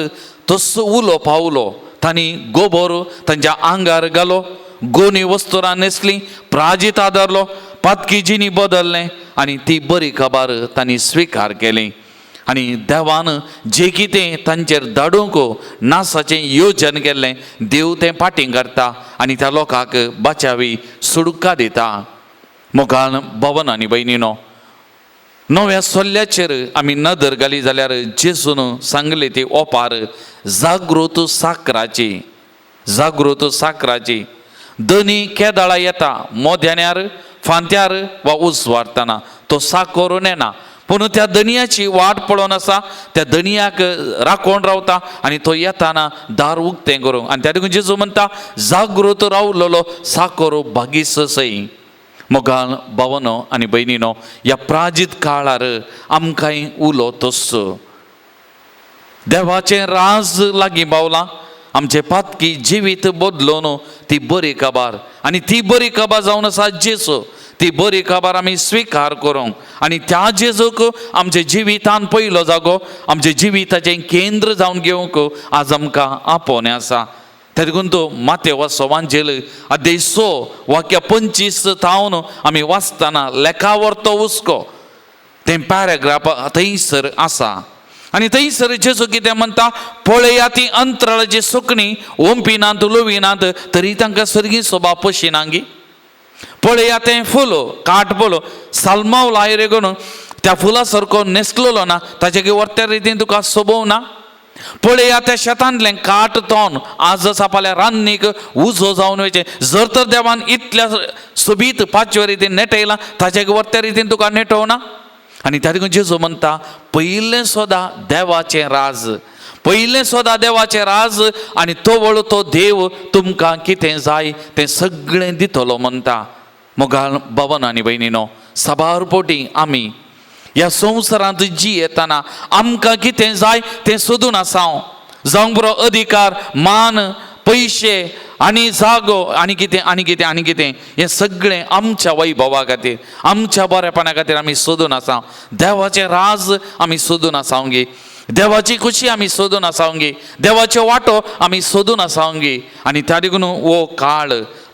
तसो उलो पावलो, तांणी गोबोर तांच्या आंगार घालो, गोनी वस्तुरां न्हेसली, प्राजीत आदारलो, पातकी जिणी बदललें आनी ती बरी खबर तांणी स्विकार केली. आनी देवान जें कितें तांचेर धाडूंक नासाचें योजन केल्लें देव तें फाटीं करता आनी त्या लोकांक बाचावी सुडका दिता. मोगान भवन आनी भयणीनो, नव्या सोल्ल्याचेर आमी नदर घाली जाल्यार जेजून सांगली ती ओपार जागृत साकराची, जागृत साकराची. दनी केदाळा येता मोद्यान्यार फांत्यार वा उजवाडतना तो साकोरून येना, पूण त्या दनयाची वाट पळोवन आसा, त्या दनयाक राखोवन रावता आनी तो येताना दार उक्तें करूंक. आनी त्या देखून जेजू म्हणटा, जागृत रावलेलो साकोर भागीस सई. मोगान भावनो आनी भयणीनो, ह्या प्राजीत काळार आमकांय उलो तसो देवाचें राज लागीं पावलां, आमचें पातकी जिवीत बदलून ती बरी खबर आनी ती बरी खबर जावन आसा जेजू. ती बरी खबर आमी स्विकार करूंक आनी त्या जेजूक आमच्या जिवितान पयलो जागो, आमच्या जिविताचें केंद्र जावन घेवंक आज आमकां आपोवणें आसा. त्या देखून तो मातेव सवांजेल अध्याय 6 वाक्य 25 थावन आमी वाचतना लेखावर तो हुस्को तें पॅराग्राफ थंयसर आसा. आनी थंयसर जेजू कितें म्हणटा, पळया ती अंतराळाची सुकणी ओंपिनात लुविनात तरी तांकां सर्गी सोबा पशिनांगी. पळया तें फुल काट फुल साल्माव लायरे करून त्या फुला सारको नेसलेलो ना, ताजे वरत्या रितीन तुका सोबोवं ना? पळया त्या शेतांतलें काट तोन आज फाल्यां रान्नीक उजो जावन वयचें. जर तर देवान इतल्या सोबीत पाचव्या रितीन नेटयलां, ताजे वरत्या रितीन तुका नेटोवना? आनी त्या देखून जेजू म्हणटा, पयलें सोदा देवाचें राज, पयलें सोदा देवाचें राज, आनी तवळ तो देव तुमकां कितें जाय तें सगळें दितलो म्हणटा. मोगाळ बाबानो आनी भयणीनो, साबार पोटी आमी ह्या संवसारांत जियेतना आमकां कितें जाय तें सोदून आसा. जावंक बरो अधिकार, मान, पयशे आनी जागो आनी कितें आनी कितें आनी कितें, हें सगळें आमच्या वैभवा खातीर, आमच्या बरेपणा खातीर आमी सोदून आसा. देवाचें राज आमी सोदून आसा गे, देवाची खुशी आमी सोदून आसा गे, देवाच्यो वाटो आमी सोदून आसा गे. आनी त्या देखून हो काळ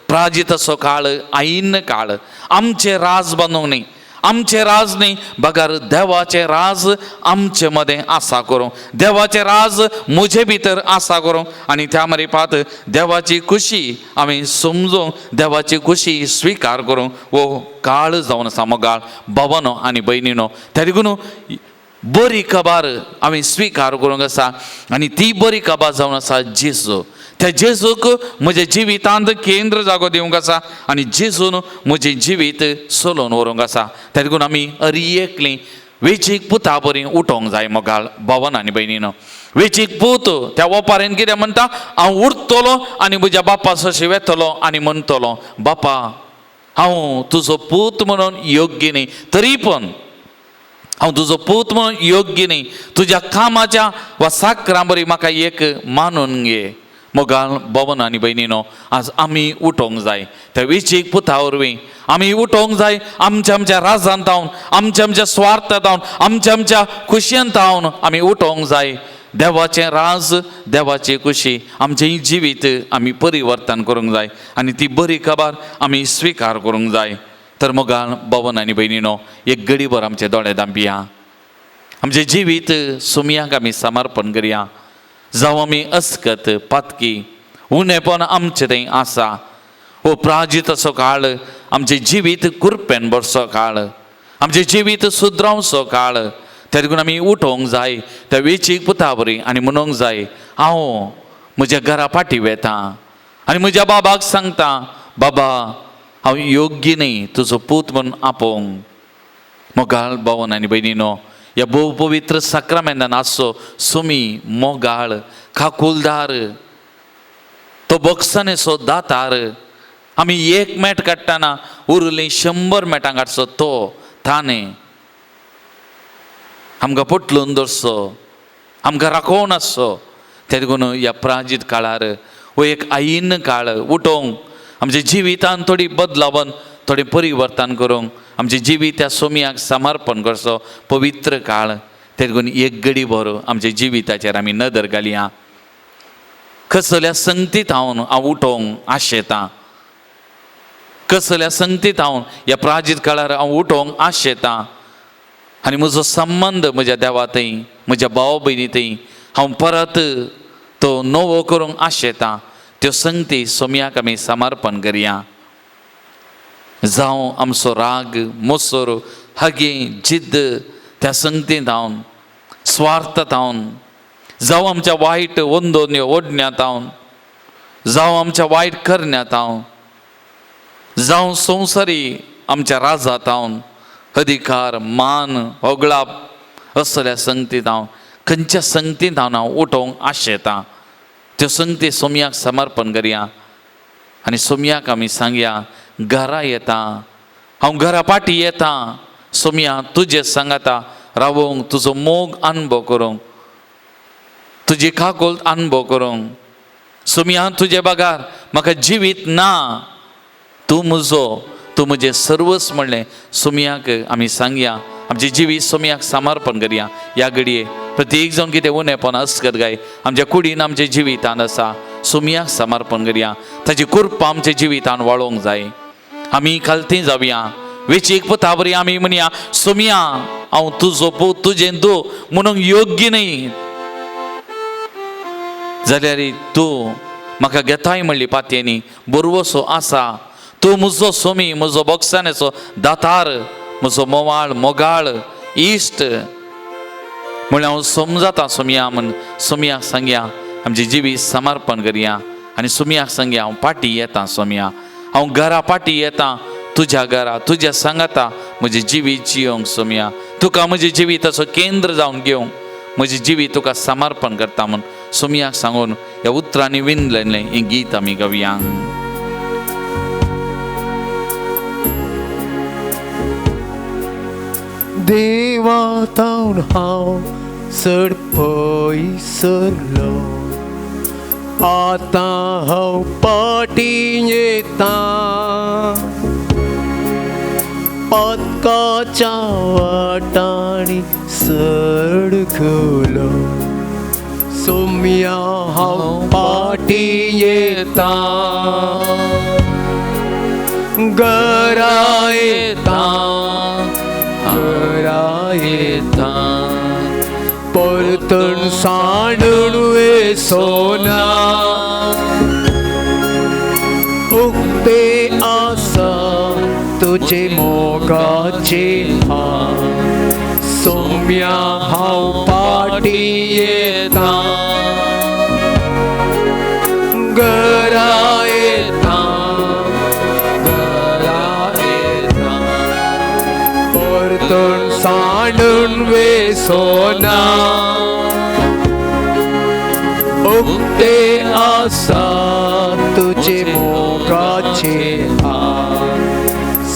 प्राजित असो काळ, आयिन्न काळ, आमचें राज बांदूंक न्ही, आमचें राज न्ही, बगर देवाचें राज आमचे मदें आसा करूं, देवाचें राज म्हजे भितर आसा करूं. आनी त्या मरिपात देवाची खुशी आमी समजूंक, देवाची खुशी स्विकार करूंक हो काळ जावन आसा. मोगाळ बाबानो आनी भयणीनो, त्या देखून बरी खबर आमी स्विकार करूंक आसा. आनी ती बरी खबर जावन आसा जेजू. त्या जेजूक म्हज्या जिवितांत केंद्र जागो दिवंक आसा आनी जेजून म्हजें जिवीत चलोवन व्हरूंक आसा. त्या देखून आमी अरी एकली वेचीक पुता बरी उठोवंक जाय. मोगाळ बाबानो आनी भयणीनो, वेचीक पूत त्या ओपारेन कितें म्हणटा, हांव उरतलो आनी म्हज्या बापा सशी वेतलो आनी म्हणटलो, बापा हांव तुजो पूत म्हणून योग्य न्ही, तरी पण हांव तुजो पूत म्हणून योग्य न्ही, तुज्या कामाच्या वा साकरां बरी म्हाका एक मानून घे. मोगाळ बाबानो आनी भयणीनो, आज आमी उठोवंक जाय त्या वेचीक पुता वरवीं आमी उठोवंक जाय. आमच्या आमच्या राजांत जावन, आमच्या आमच्या स्वार्थांत जावन, आमच्या आमच्या खुशयेंत जावन आमी उठोवंक जाय. देवाचें राज, देवाची खुशी, आमचें जिवीत आमी परिवर्तन करूंक जाय आनी ती बरी खबर आमी स्विकार करूंक जाय. तर मोगाळ बाबानो आनी भयणीनो, एक गडीभर आमचे दोळे धांपिया, आमचें जिवीत सुमयाक आमी समर्पण करया. जावं आमी अस्कत पातकी, उणेपण आमचें थंय आसा, हो प्राजित असो काळ, आमचें जिवीत कुरपेन भरचो काळ, आमचें जिवीत सुदरावचो काळ. त्या देखून आमी उठोवंक जाय त्या वेचीक पुता बरी आनी म्हणूंक जाय, हांव म्हज्या घरा फाटीं वेता आनी म्हज्या बाबाक सांगता, बाबा हांव योग्य न्ही तुजो पूत म्हणून आपोवंक. मोगाळ बाबानो आनी भयणीनो, ह्या भोव पवित्र साक्रामेंतान आसचो सुमी मोगाळ काकुलदार तो बक्षानेचो दातार. आमी एक मेट काडटना उरली 100 मेटां काडचो तो ताणें आमकां पोटलून दवरचो, आमकां राखोवन आसचो. ते देखून ह्या प्राजीत काळार हो एक आयिन्न काळ उठोवंक, आमच्या जिवितान थोडी बदलावन, थोडें परिवर्तन करूंक, आमचें जिवीत त्या सोमयाक समर्पण करचो पवित्र काळ. ते देखून एक गडी भर आमच्या जिविताचेर आमी नदर घालया. कसल्या संगतीत हांव हांव उठोवंक आशेतां, कसल्या संगतीत हांव ह्या प्राजीत काळार हांव उठोवंक आशेतां आनी म्हजो संबंद म्हज्या देवा थंय, म्हज्या भाव भयणी थंय हांव परत तो नवो करूंक आशेतां. त्यो संगती सोमयाक आमी समर्पण करया. जावं आमचो राग, मोसर, हगी, जिद्द त्या संगतींत हांव, स्वार्थ हांव, जावं आमच्या वायट वंदोन्यो ओडण्यांत हांव, जावं आमच्या वायट करण्यांत हांव, जावं संवसारी आमच्या राजांत हांव, अधिकार, मान, होगळाप असल्या संगतींत हांव, खंयच्या संगतींत हांव हांव उठोवंक आशेतां, त्यो संगती सोमयाक समर्पण करया. आनी सोमयाक आमी सांगया, घरा येता हांव, घरा फाटी येता सोमया, तुजे सांगाता रावोंक, तुजो मोग अनुभव करूंक, तुजी काकोल अनुभव करूंक. सोमया तुजे बगार म्हाका जिवीत ना, तूं म्हजो, तूं म्हजें सर्वस म्हणलें सोमयाक आमी सांगया. आमचें जिवीत सोमयाक समर्पण करया. ह्या घडये प्रत्येक जावन कितें उणेपण अस्कत गाय आमच्या कुडीन, आमच्या जिवितान आसा, सोमयाक समर्पण करया. ताची कृपा आमच्या जिवितान वाळोवंक जाय. आमी खालती जावया, वेचीक पुता बरी आमी म्हणया, सोमया हांव तुजो पूत, तुजें दो म्हणूंक योग्य न्ही, जाल्यार तूं म्हाका घेताय म्हणली पातयेनी बरवसो आसा. तूं म्हजो सोमी, म्हजो बक्षानेचो दातार, म्हजो मोवाळ मोगाळ. इश्ट म्हणल्यार हांव समजाता सोमया म्हण सोमयाक सांगया आमचें जिवीत समर्पण करया आनी सोमयाक सांगया हांव पाटी येता सोमया, हांव घरा पाटी येता, तुज्या घरा तुज्या सांगाता म्हजें जिवीत जियोंक सोमया, तुका म्हजें जिवीताचो केंद्र जावन घेवंक म्हजें जिवीत तुका समर्पण करता म्हूण सोमयाक सांगून ह्या उतरांनी विणलें हें गीत आमी गावया. देवा तावन हांव चड पयस सरलो, आतां हांव पाटी येता, पदकाच्या वाटांनी सडकलो, सोम्या हांव पाटी येता, घरा येता, घरा येता, परतण सांडून वेसोना, उक्ते आसा तुजे मोगाचे हात, सोम्या हांव पाटी येता, घरा येता, घरा येता, परतण सांडून वेसोना, उक्ते आसा तुजे मोगाचे हात,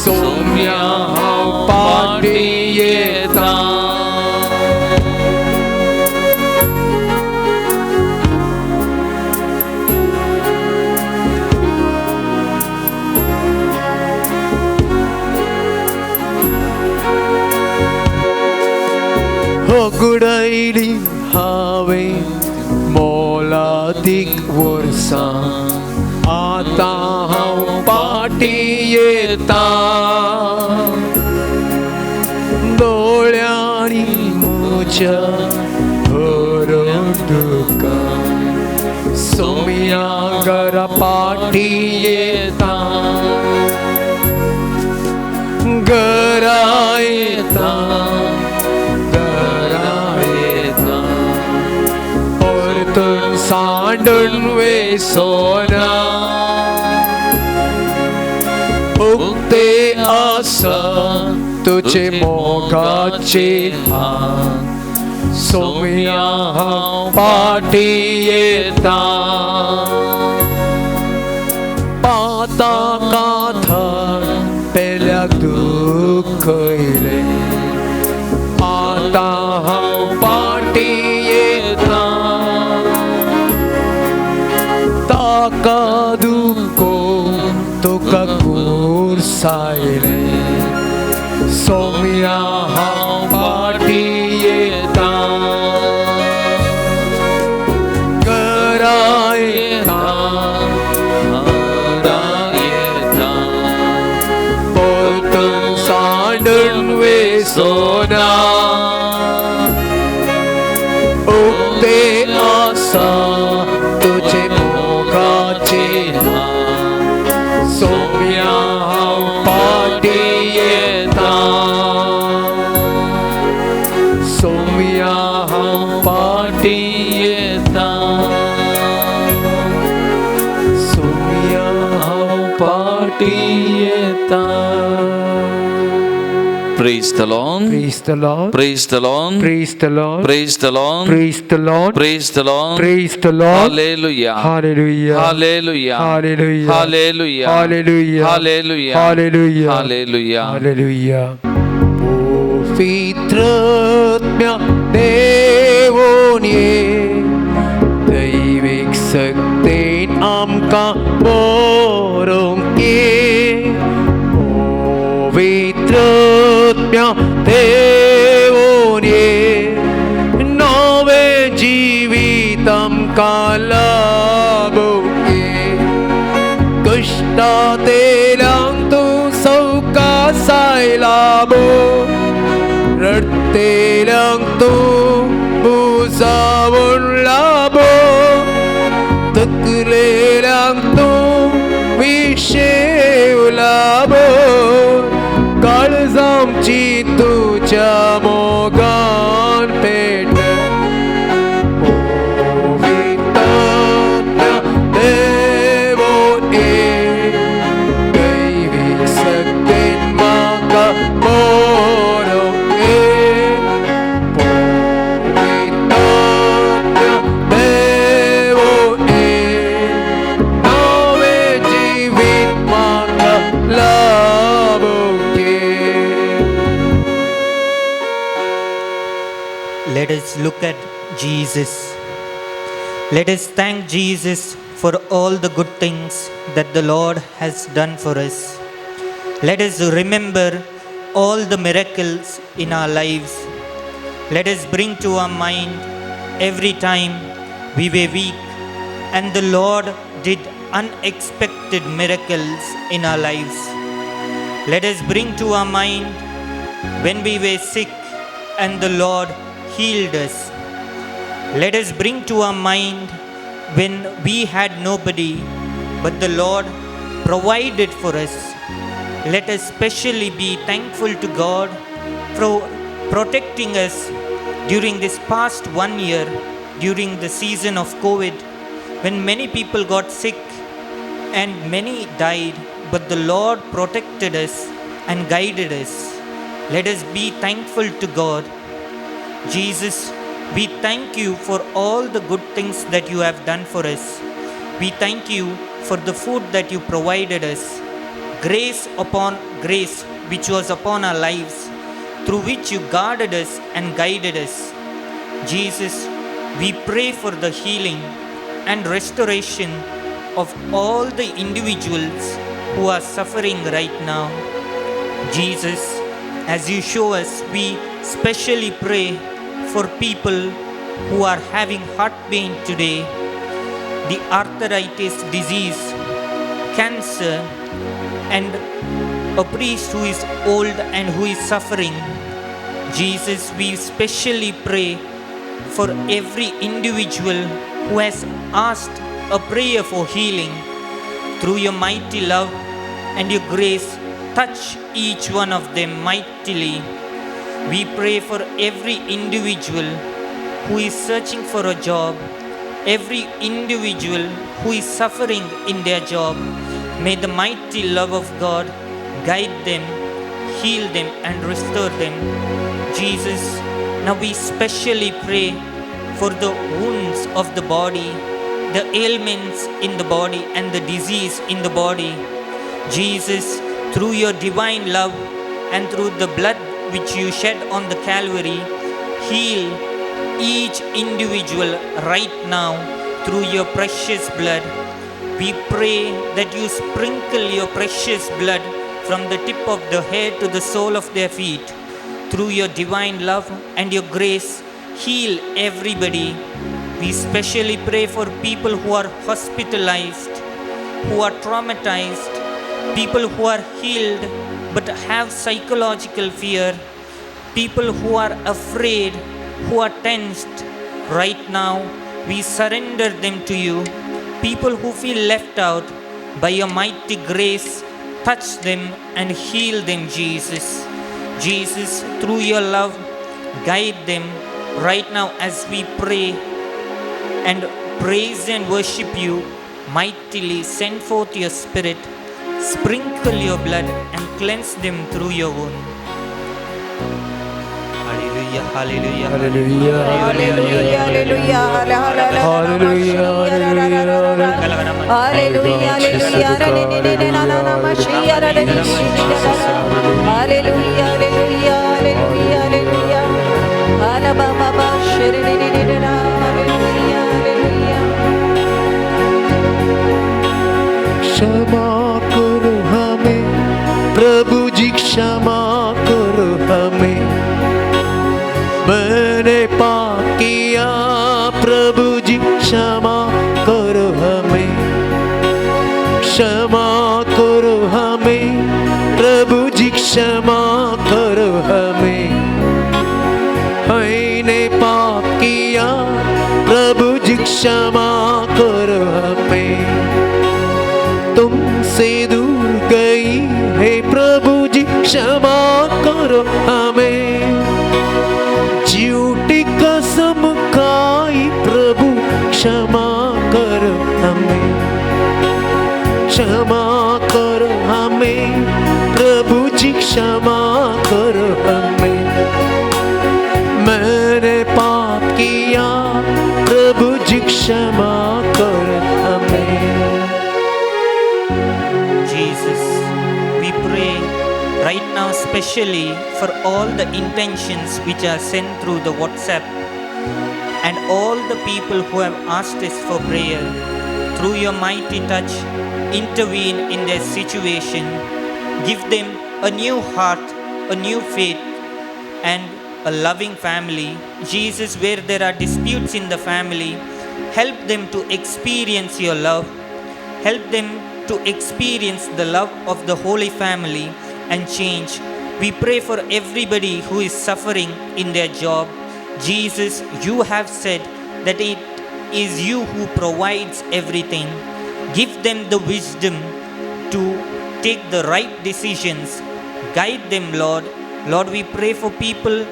सोम्या हांव पाटी येता. होगुडयली हांवें मोलादीक वर्सां, आतां हांव पाटी येता, दोळ्यांनी म्हज्या भरून दुकां, सोम्या घरा पाटी येता, घरा येता, घरा येता, परतून सांडून वेसोना, उक्ते आसा तुजे मोगाचे हात, सोम्या हांव पाटी येता, पाता काथार पेल्याक दुखयलें, आतां हांव पाटी येता, ताका दुखो तुका कुर्सायलें, सोम्या हांव पाटी येता, घरा येता, घरा येता, परतून सांडून वेसोना, उक्ते आसा तुजे मोगाचे हात, सोम्या हांव पाटी येता, सोम्या हांव पाटी येता, सोम्या हांव पाटी येता. Praise the Lord. Praise the Lord. Praise the Lord. Praise the Lord. Praise the Lord. Praise the Lord. Praise the Lord. Praise the Lord. Hallelujah. Hallelujah. Hallelujah. Hallelujah. Hallelujah. Hallelujah. Hallelujah. Hallelujah. Hallelujah. Hallelujah. पवित्रत्म्या देवोन ये, दैवीक शक्तेन आमकां बरोवंक ये, पवित्रत्म्या देवोन ये, नवें जिवीत आमकां लाभोवंक ये, कश्टांतल्यान तूं सवकासाय लाभो, रडटेल्यांक तूं बुजावण लाभो, तकलेल्यांक तूं विशेव लाभो, काळजामची तुज्या Let us look at Jesus. Let us thank Jesus for all the good things that the Lord has done for us. Let us remember all the miracles in our lives. Let us bring to our mind every time we were weak and the Lord did unexpected miracles in our lives. Let us bring to our mind when we were sick and the Lord healed us. Let us bring to our mind when we had nobody, but the Lord provided for us. Let us specially be thankful to God for protecting us during this past 1 year, during the season of COVID, when many people got sick and many died, but the Lord protected us and guided us. Let us be thankful to God. Jesus, we thank you for all the good things that you have done for us. We thank you for the food that you provided us, grace upon grace which was upon our lives, through which you guarded us and guided us. Jesus, we pray for the healing and restoration of all the individuals who are suffering right now. Jesus, as you show us, we specially pray for people who are having heart pain today, the arthritis disease, cancer, and a priest who is old and who is suffering. Jesus, we specially pray for every individual who has asked a prayer for healing. Through your mighty love and your grace, touch each one of them mightily. We pray for every individual who is searching for a job, every individual who is suffering in their job. May the mighty love of God guide them, heal them, and restore them. Jesus, now we specially pray for the wounds of the body, the ailments in the body, and the disease in the body. Jesus, through your divine love and through the blood which you shed on the Calvary, heal each individual right now through your precious blood. We pray that you sprinkle your precious blood from the tip of the head to the sole of their feet. Through your divine love and your grace, heal everybody. We specially pray for people who are hospitalized, who are traumatized, people who are healed but have psychological fear, people who are afraid, who are tensed. Right now, we surrender them to you. People who feel left out, by your mighty grace, touch them and heal them, Jesus. Jesus, through your love, guide them right now as we pray and praise and worship you mightily. Send forth your Spirit, sprinkle your blood, and cleanse them through your wound. Hallelujah, hallelujah, hallelujah. Hallelujah, hallelujah, hallelujah, hallelujah, hallelujah, hallelujah, hallelujah. Hallelujah. क्षमा करो हमें प्रभु जी, क्षमा करो हमें। मैंने पाप किया प्रभु जी, क्षमा करो हमें। क्षमा करो हमें प्रभु जी, क्षमा करो हमें। मैंने पाप किया प्रभु जी, क्षमा करो हमें। तुमसे दूर गई है प्रभु जी, क्षमा करो हमें। झूठी कसम खाई प्रभु, क्षमा करो हमें। क्षमा करो हमें प्रभु जी, क्षमा करो हमें। मैंने पाप किया प्रभु जी, क्षमा करो हमें। Jesus, we pray right now, especially for all the intentions which are sent through the WhatsApp. and all the people who have asked us for prayer. Through your mighty touch, intervene in their situation. Give them a new heart, a new faith, and a loving family. Jesus, where there are disputes in the family, help them to experience your love. Help them to experience the love of the Holy Family and change. We pray for everybody who is suffering in their job. Jesus, you have said that it is you who provides everything. Give them the wisdom to take the right decisions. Guide them, Lord. Lord, we pray for people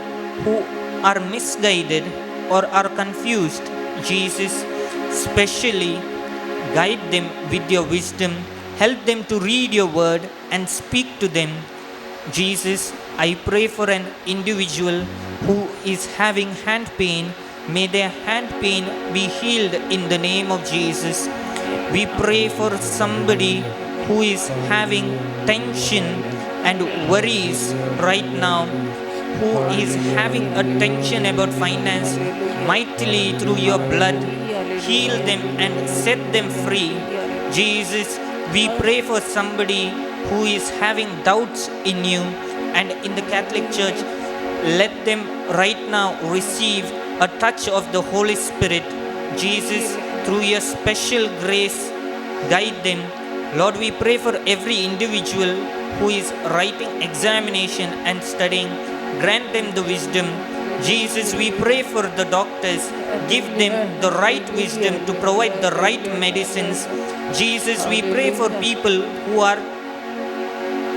who are misguided or are confused. Jesus, specially guide them with your wisdom. Help them to read your word and speak to them. Jesus, I pray for an individual who is having hand pain. May their hand pain be healed in the name of Jesus. We pray for somebody who is having tension and worries right now, who is having a tension about finance. Mightily through your blood, heal them and set them free. Jesus, we pray for somebody who is having doubts in you and in the Catholic Church. Let them right now receive a touch of the Holy Spirit. Jesus, through your special grace, guide them. Lord, we pray for every individual who is writing examination and studying. Grant them the wisdom. Jesus, we pray for the doctors. Give them the right wisdom to provide the right medicines. Jesus, we pray for people who are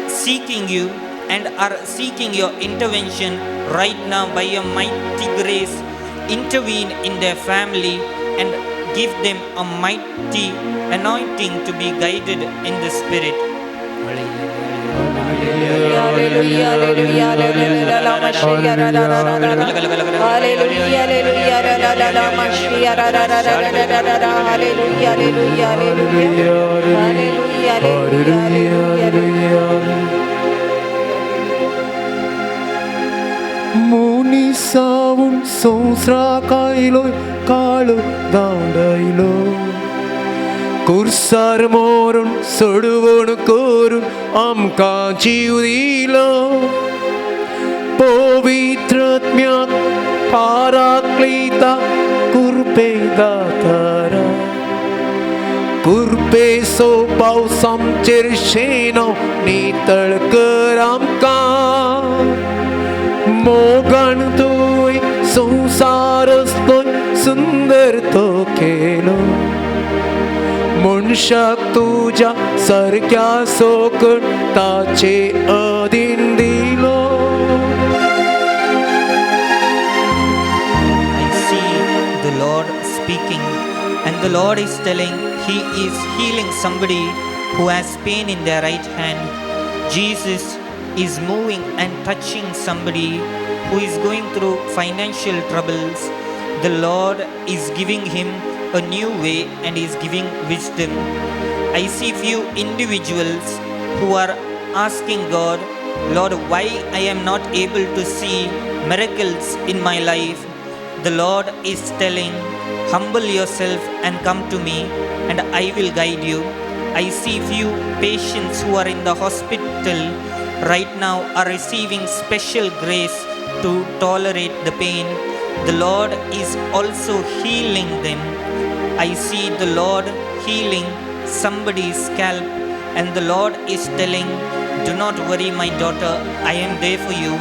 seeking you and are seeking your intervention right now. By your mighty grace, intervene in their family and give them a mighty anointing to be guided in the Spirit. Hallelujah, hallelujah, hallelujah, hallelujah, hallelujah, hallelujah, hallelujah, hallelujah. मुनिसावून संवसाराक आयलो काळो धांवडायलो कुर्सार मोरून सोडवण करून आमकां जीव दिलो पवित्रत्म्याक पाराक्लिता कुर्पे दातारा कुर्पेचो पावस आमचेर शेनो नितळ कर आमकां मोगान तुवें संवसारच सुंदर तो केलो मनशाक तुज्या सारक्या सोकण ताचे अधीन दिलो. I see the Lord speaking, and the Lord is telling He is healing somebody who has pain in their right hand. Jesus is moving and touching somebody who is going through financial troubles. The Lord is giving him a new way and is giving wisdom. I see few individuals who are asking God, Lord, why I am not able to see miracles in my life? The Lord is telling, humble yourself and come to me, and I will guide you. I see few patients who are in the hospital right now are receiving special grace to tolerate the pain. The Lord is also healing them. I see the Lord healing somebody's scalp, and the Lord is telling, do not worry, my daughter, I am there for you.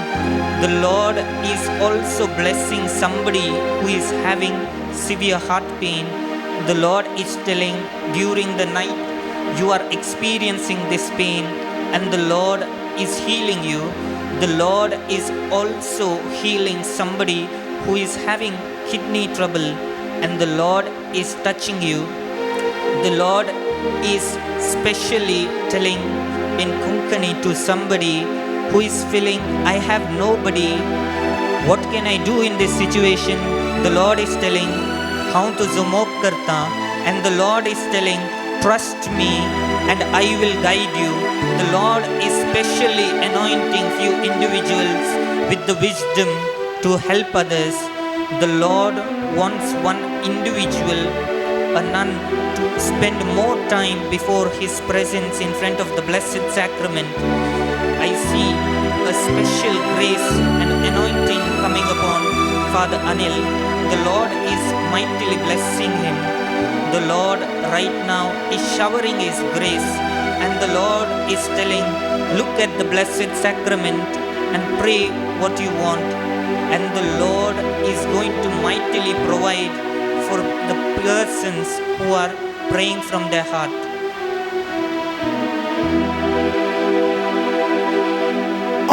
The Lord is also blessing somebody who is having severe heart pain. The Lord is telling, during the night you are experiencing this pain, and the Lord is healing you. The Lord is also healing somebody who is having kidney trouble, and the Lord is touching you. The Lord is specially telling in Konkani to somebody who is feeling, I have nobody, what can I do in this situation? The Lord is telling, हांव तुजो मोग करता, and the Lord is telling, trust me and I will guide you. The Lord is specially anointing few individuals with the wisdom to help others. The Lord wants one individual, a nun, to spend more time before His presence in front of the Blessed Sacrament. I see a special grace and anointing coming upon Father Anil. The Lord is mightily blessing him. The Lord right now is showering His grace, and the Lord is telling, look at the Blessed Sacrament and pray what you want. And the Lord is going to mightily provide for the persons who are praying from their heart.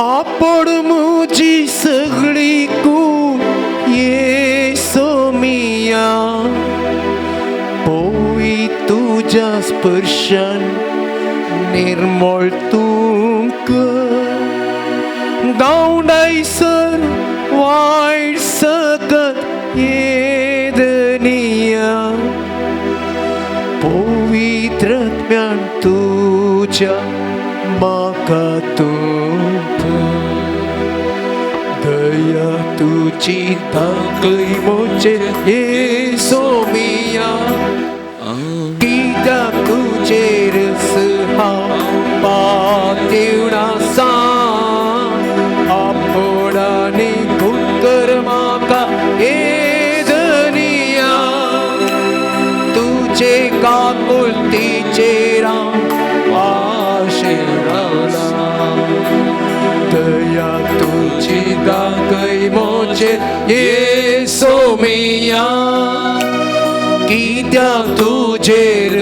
आपण मुजी सगळी कूड ये सोमिया पोई तुज्या स्पर्शान निर्मळ तूं गावडायसर वायट सकत ये दनिया पवित्र ज्ञान तुज्या म्हाका तूं दया तुजी दाखय म्हजे ये सोमिया कित्याक तुजेर हांव पातेवन आसा आपणानी गुण कर म्हाका ये धनिया तुजे काकुळतीचेर हांव आशेवला दया तुजी दाखय म्हजेर ये सोमिया कित्याक तुजेर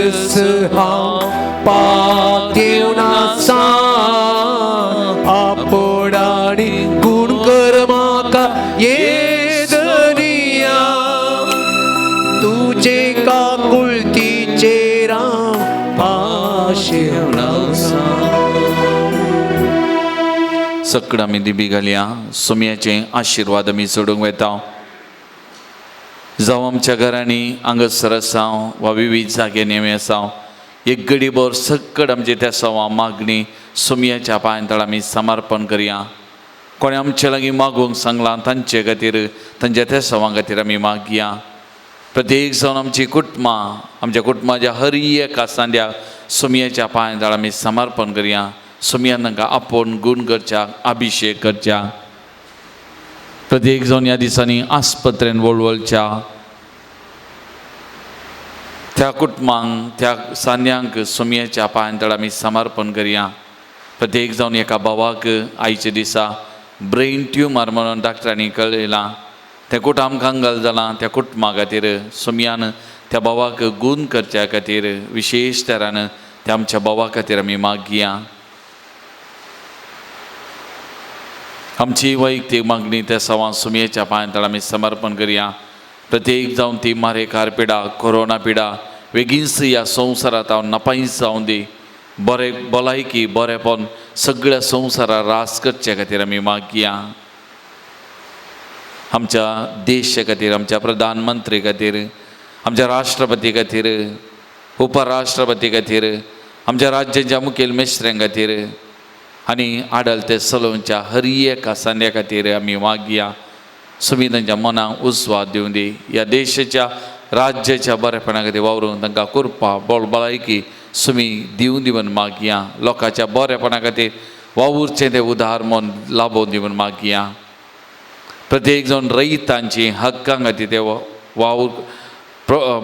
हांव पातेवन आसा आपणानी गुण कर म्हाका ये धनिया तुजे काकुळतीचेर हांव आशेवन आसा. सगळं आमी दिबी घालया सोमयाचे आशिर्वाद आमी सोडूंक वेता. जावं आमच्या घरांनी हांगासर आसा वा विविध जाग्यांनी आमी आसा, एक गडीभर सगळं आमचे त्या सवा मागणी सोमयाच्या पांयांतळ आमी समर्पण करया. कोणें आमचे लागीं मागूंक सांगलां तांचे खातीर, तांच्या त्या सवां खातीर आमी मागया. प्रत्येक जावन आमची कुटुंबां, आमच्या कुटुंबाच्या हर एका सांद्या सोमयाच्या पांयांतळ आमी समर्पण करया. सोमयान तांकां आपोवन गुण करच्या, अभिशेक करच्या. प्रत्येक जावन ह्या दिसांनी आस्पत्रेन वळवळच्या त्या कुटुंबांक, त्या सांद्यांक सोमयाच्या पांयांतळ आमी समर्पण करया. प्रत्येक जावन एका भावाक आयच्या दिसा ब्रेन ट्युमर म्हणून डॉक्टरांनी कळयलां, तें कुटुंब कंगाल जालां, त्या कुटुंबा खातीर सोमयान त्या भावाक गूण करच्या खातीर विशेश तरान त्या आमच्या भावा खातीर आमी मागया. आमची वैयक्तीक मागणी त्या सवां सोमयेच्या पांयांतळ आमी समर्पण करया. प्रत्येक जावन ती मारेकार पिडा, कोरोना पिडा बेगीनच ह्या संवसारांत हांव नपायच जावं दी, बरें भलायकी बरेंपण सगळ्या संवसाराक रास करचे खातीर आमी मागया. आमच्या देशा खातीर, आमच्या प्रधानमंत्री खातीर, आमच्या राष्ट्रपती खातीर, उपराष्ट्रपती खातीर, आमच्या राज्याच्या मुखेल मेस्त्र्यां खातीर आनी आडलते सलोवच्या हर एका सांद्या खातीर आमी मागया. सुमी तांच्या मनाक उजवाड दिवं दी. ह्या देशाच्या राज्याच्या बरेपणा खातीर वावरून तांकां कृपा बळ भलायकी सुमी दिवं दी म्हूण मागया. लोकांच्या बरेपणा खातीर वावुरचें तें उदार मन लाभोवन दी म्हूण मागया. प्रत्येक जावन रयतांची हक्कां खातीर ते वावर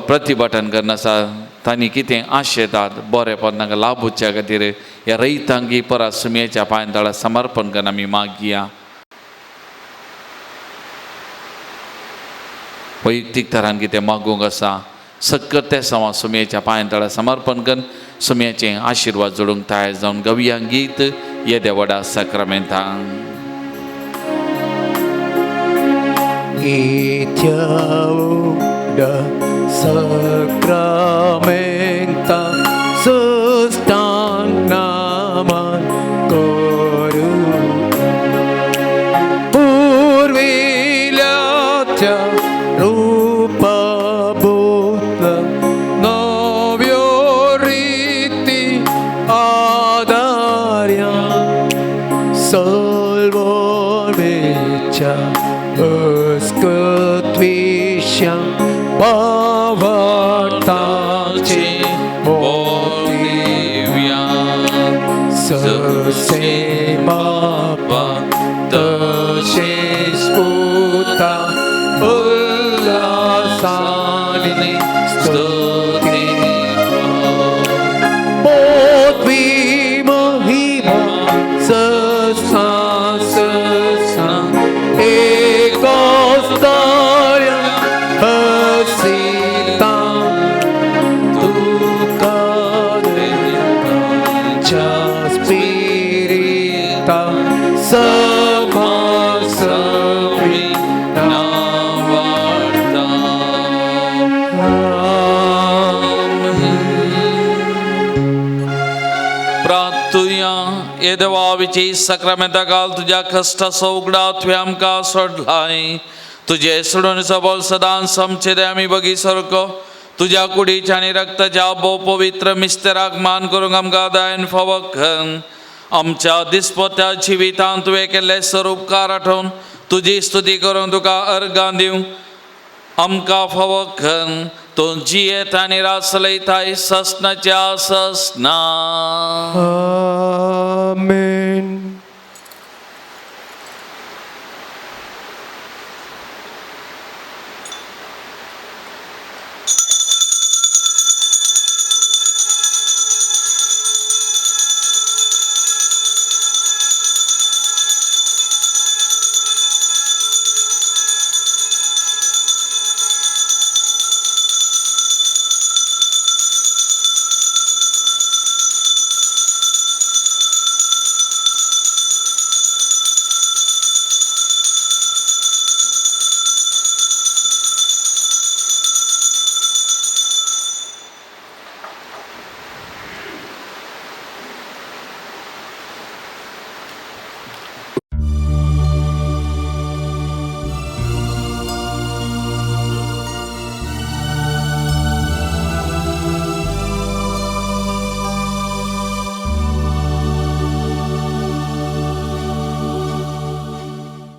प्रतिभटन करनासा तांणी कितें आशेतात बरेपण तांकां लाभोवच्या खातीर ह्या रयतांकी परत सुमयेच्या पांयांतळा समर्पण करून आमी मागया. वैयक्तीक तरान कितें मागूंक आसा सक्कत त्या सवा सुमयेच्या पांयांतळा समर्पण करून सुमयेचे आशिर्वाद जोडूंक तयार जावन गवया गीत येद्या व्हडा साक्रामेंतांक. Sacramenta sustanaman koru purvilatya rupa bhutla navyo riti adarya salvorvecha uskatvi. विश्या भावार्थाचे Divya ससे बापा तशेच पुता उल्हासाने स्तुती पोतवी महिमा ससा ससा एकोस्तार्य हसिता तुका देवाच्या स्पिरिता सभा सवी नावार्ता. प्रार्थुया हे देवा सक्रामेंता काल तुज्या कश्टाचो उगडा तुवें आमकां सोडलाय. तुजे सोडून सबल सदांच आमचे दे आमी बगी सारको तुज्या कुडीच्या आनी रक्ताच्या भोव पवित्र मिस्तेराक मान करूंक आमकां दायन फावो कर. आमच्या दिसपत्या जिवितांत तुवें केल्ले सर उपकार आठोवन तुजी स्तुती करूंक तुका अर्गां दिवंक आमकां फावो कर. तूं जियेत आनी राज चलयताय ससनाच्या ससना. आमेन.